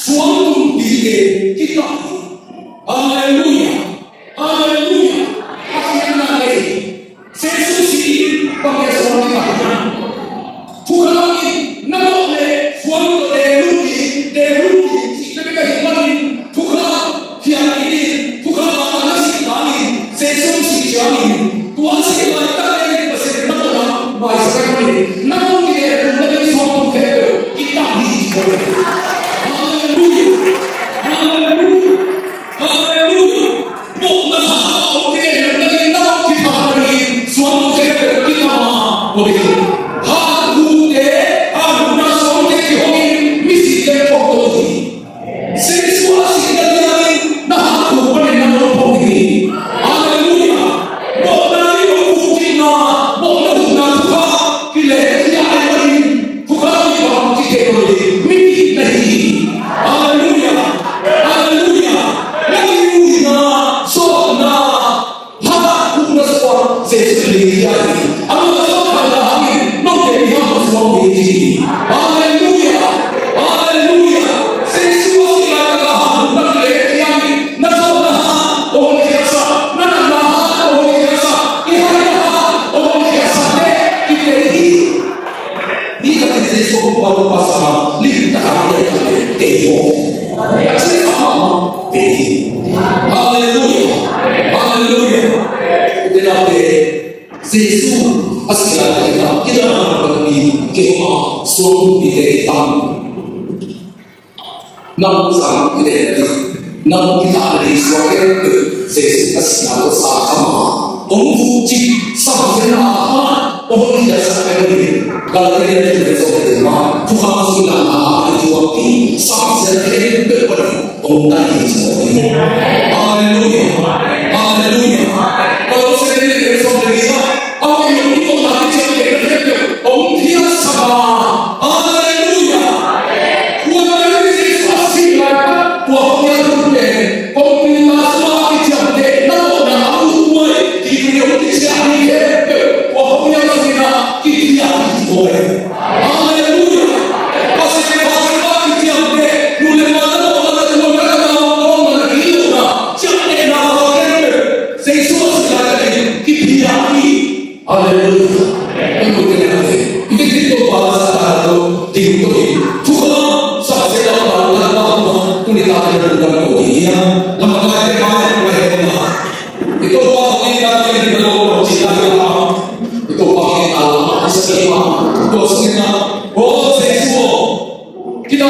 suang kumpi te kita. Hallelujah. Hallelujah. Hallelujah. Jesu si in bang a suang in bang a. Thukham in na mawh leh suang tawh deng lut in, deng lut in, sihna bek ahih manin thukham khial in, thukham a na sih dan in, Jesu sih ciangin, tua sih laitak leh Pasian na mawhna maisak ahih manin, na mawh leh na ding suang tung khempeuh kitam hi ci ko. Hallelujah. Hallelujah. Hallelujah. Mawhna khat a om ding e, na ding na mawh kiphat na ding suang khempeuh kitam a, ko ding. Hatkhutte, hatkhuhna suangte kihong in, misite phawk to hi. Jesu a sihna ding na hatkhuh panin na mawh phawk ding hi. Hallelujah. Mawhna i mawh kikna, mawhna huhna thukham kilehkhia ahih manin, thukham i bang kithei lo hi, mipilna hi. Hallelujah. Hallelujah. Na kimuhna, sawtna, hatkhuhna suang Jesu in hong pia hi. Amah sawt khalna hangin note mi hang suang hi ci. Hallelujah. Hallelujah. Jesu a sih laitak a hatkhuhna kilehkhia hi. Na sawtna hang hong hotkhiasak, na natna hang hong hotkhiasak, i haina hang hong hotkhiasak te i tei hi. Ni ka tete so ko pa ko pa sa ma, ni ka ha ya ka te te ho. Ya se sa ma te. Hallelujah. Hallelujah. Te na te. Jesu a sih laitak a kita na ka ni ke ma so ni te tam. Nang sang i den a di, nang i ta di suak e, Jesu a sihna tawh sa kha ma. Hong fu cik, sa kha na a, hong i da sa e di. Galatia di le so de ma, tu kha su na na a di suak di, sa se de de pa di, hong ta di suak di. Hallelujah. Hallelujah. Kalau se de so de ma, Aw, i lungkim mawhna kiciamtehna khempeuh hong phiatsak a. Halleluiah. Tua ahih manin Jesuh a sih laitak tua hong hiatna pen, kong pilna sungah kiciamtehna mawhna a muh tuai, Hebru hong kiciah mi khempeuh tua hong hiatna sungah kiphiat hi tuai. Halleluiah. Pasian tha sungah kiciamteh, nu le pa na mawhna, na tuamna, na naupang mawhna, na gitlohna, ciamtehna khempeuh Jesuh a sih laitak in kiphiat hi. Halleluiah. Kan ko kena te. Ite Topa sa ta to, ting to hi. Thukham sa se la pa la pa ma. Tuni ta te na ko hi ya. Lam ka te ma ya ma he ma. Ito pa ni ta te na ko ci ta ya ma. Ito pa ni ta la ma sa ni ma. To sa ni ma. O Jesuh. Kita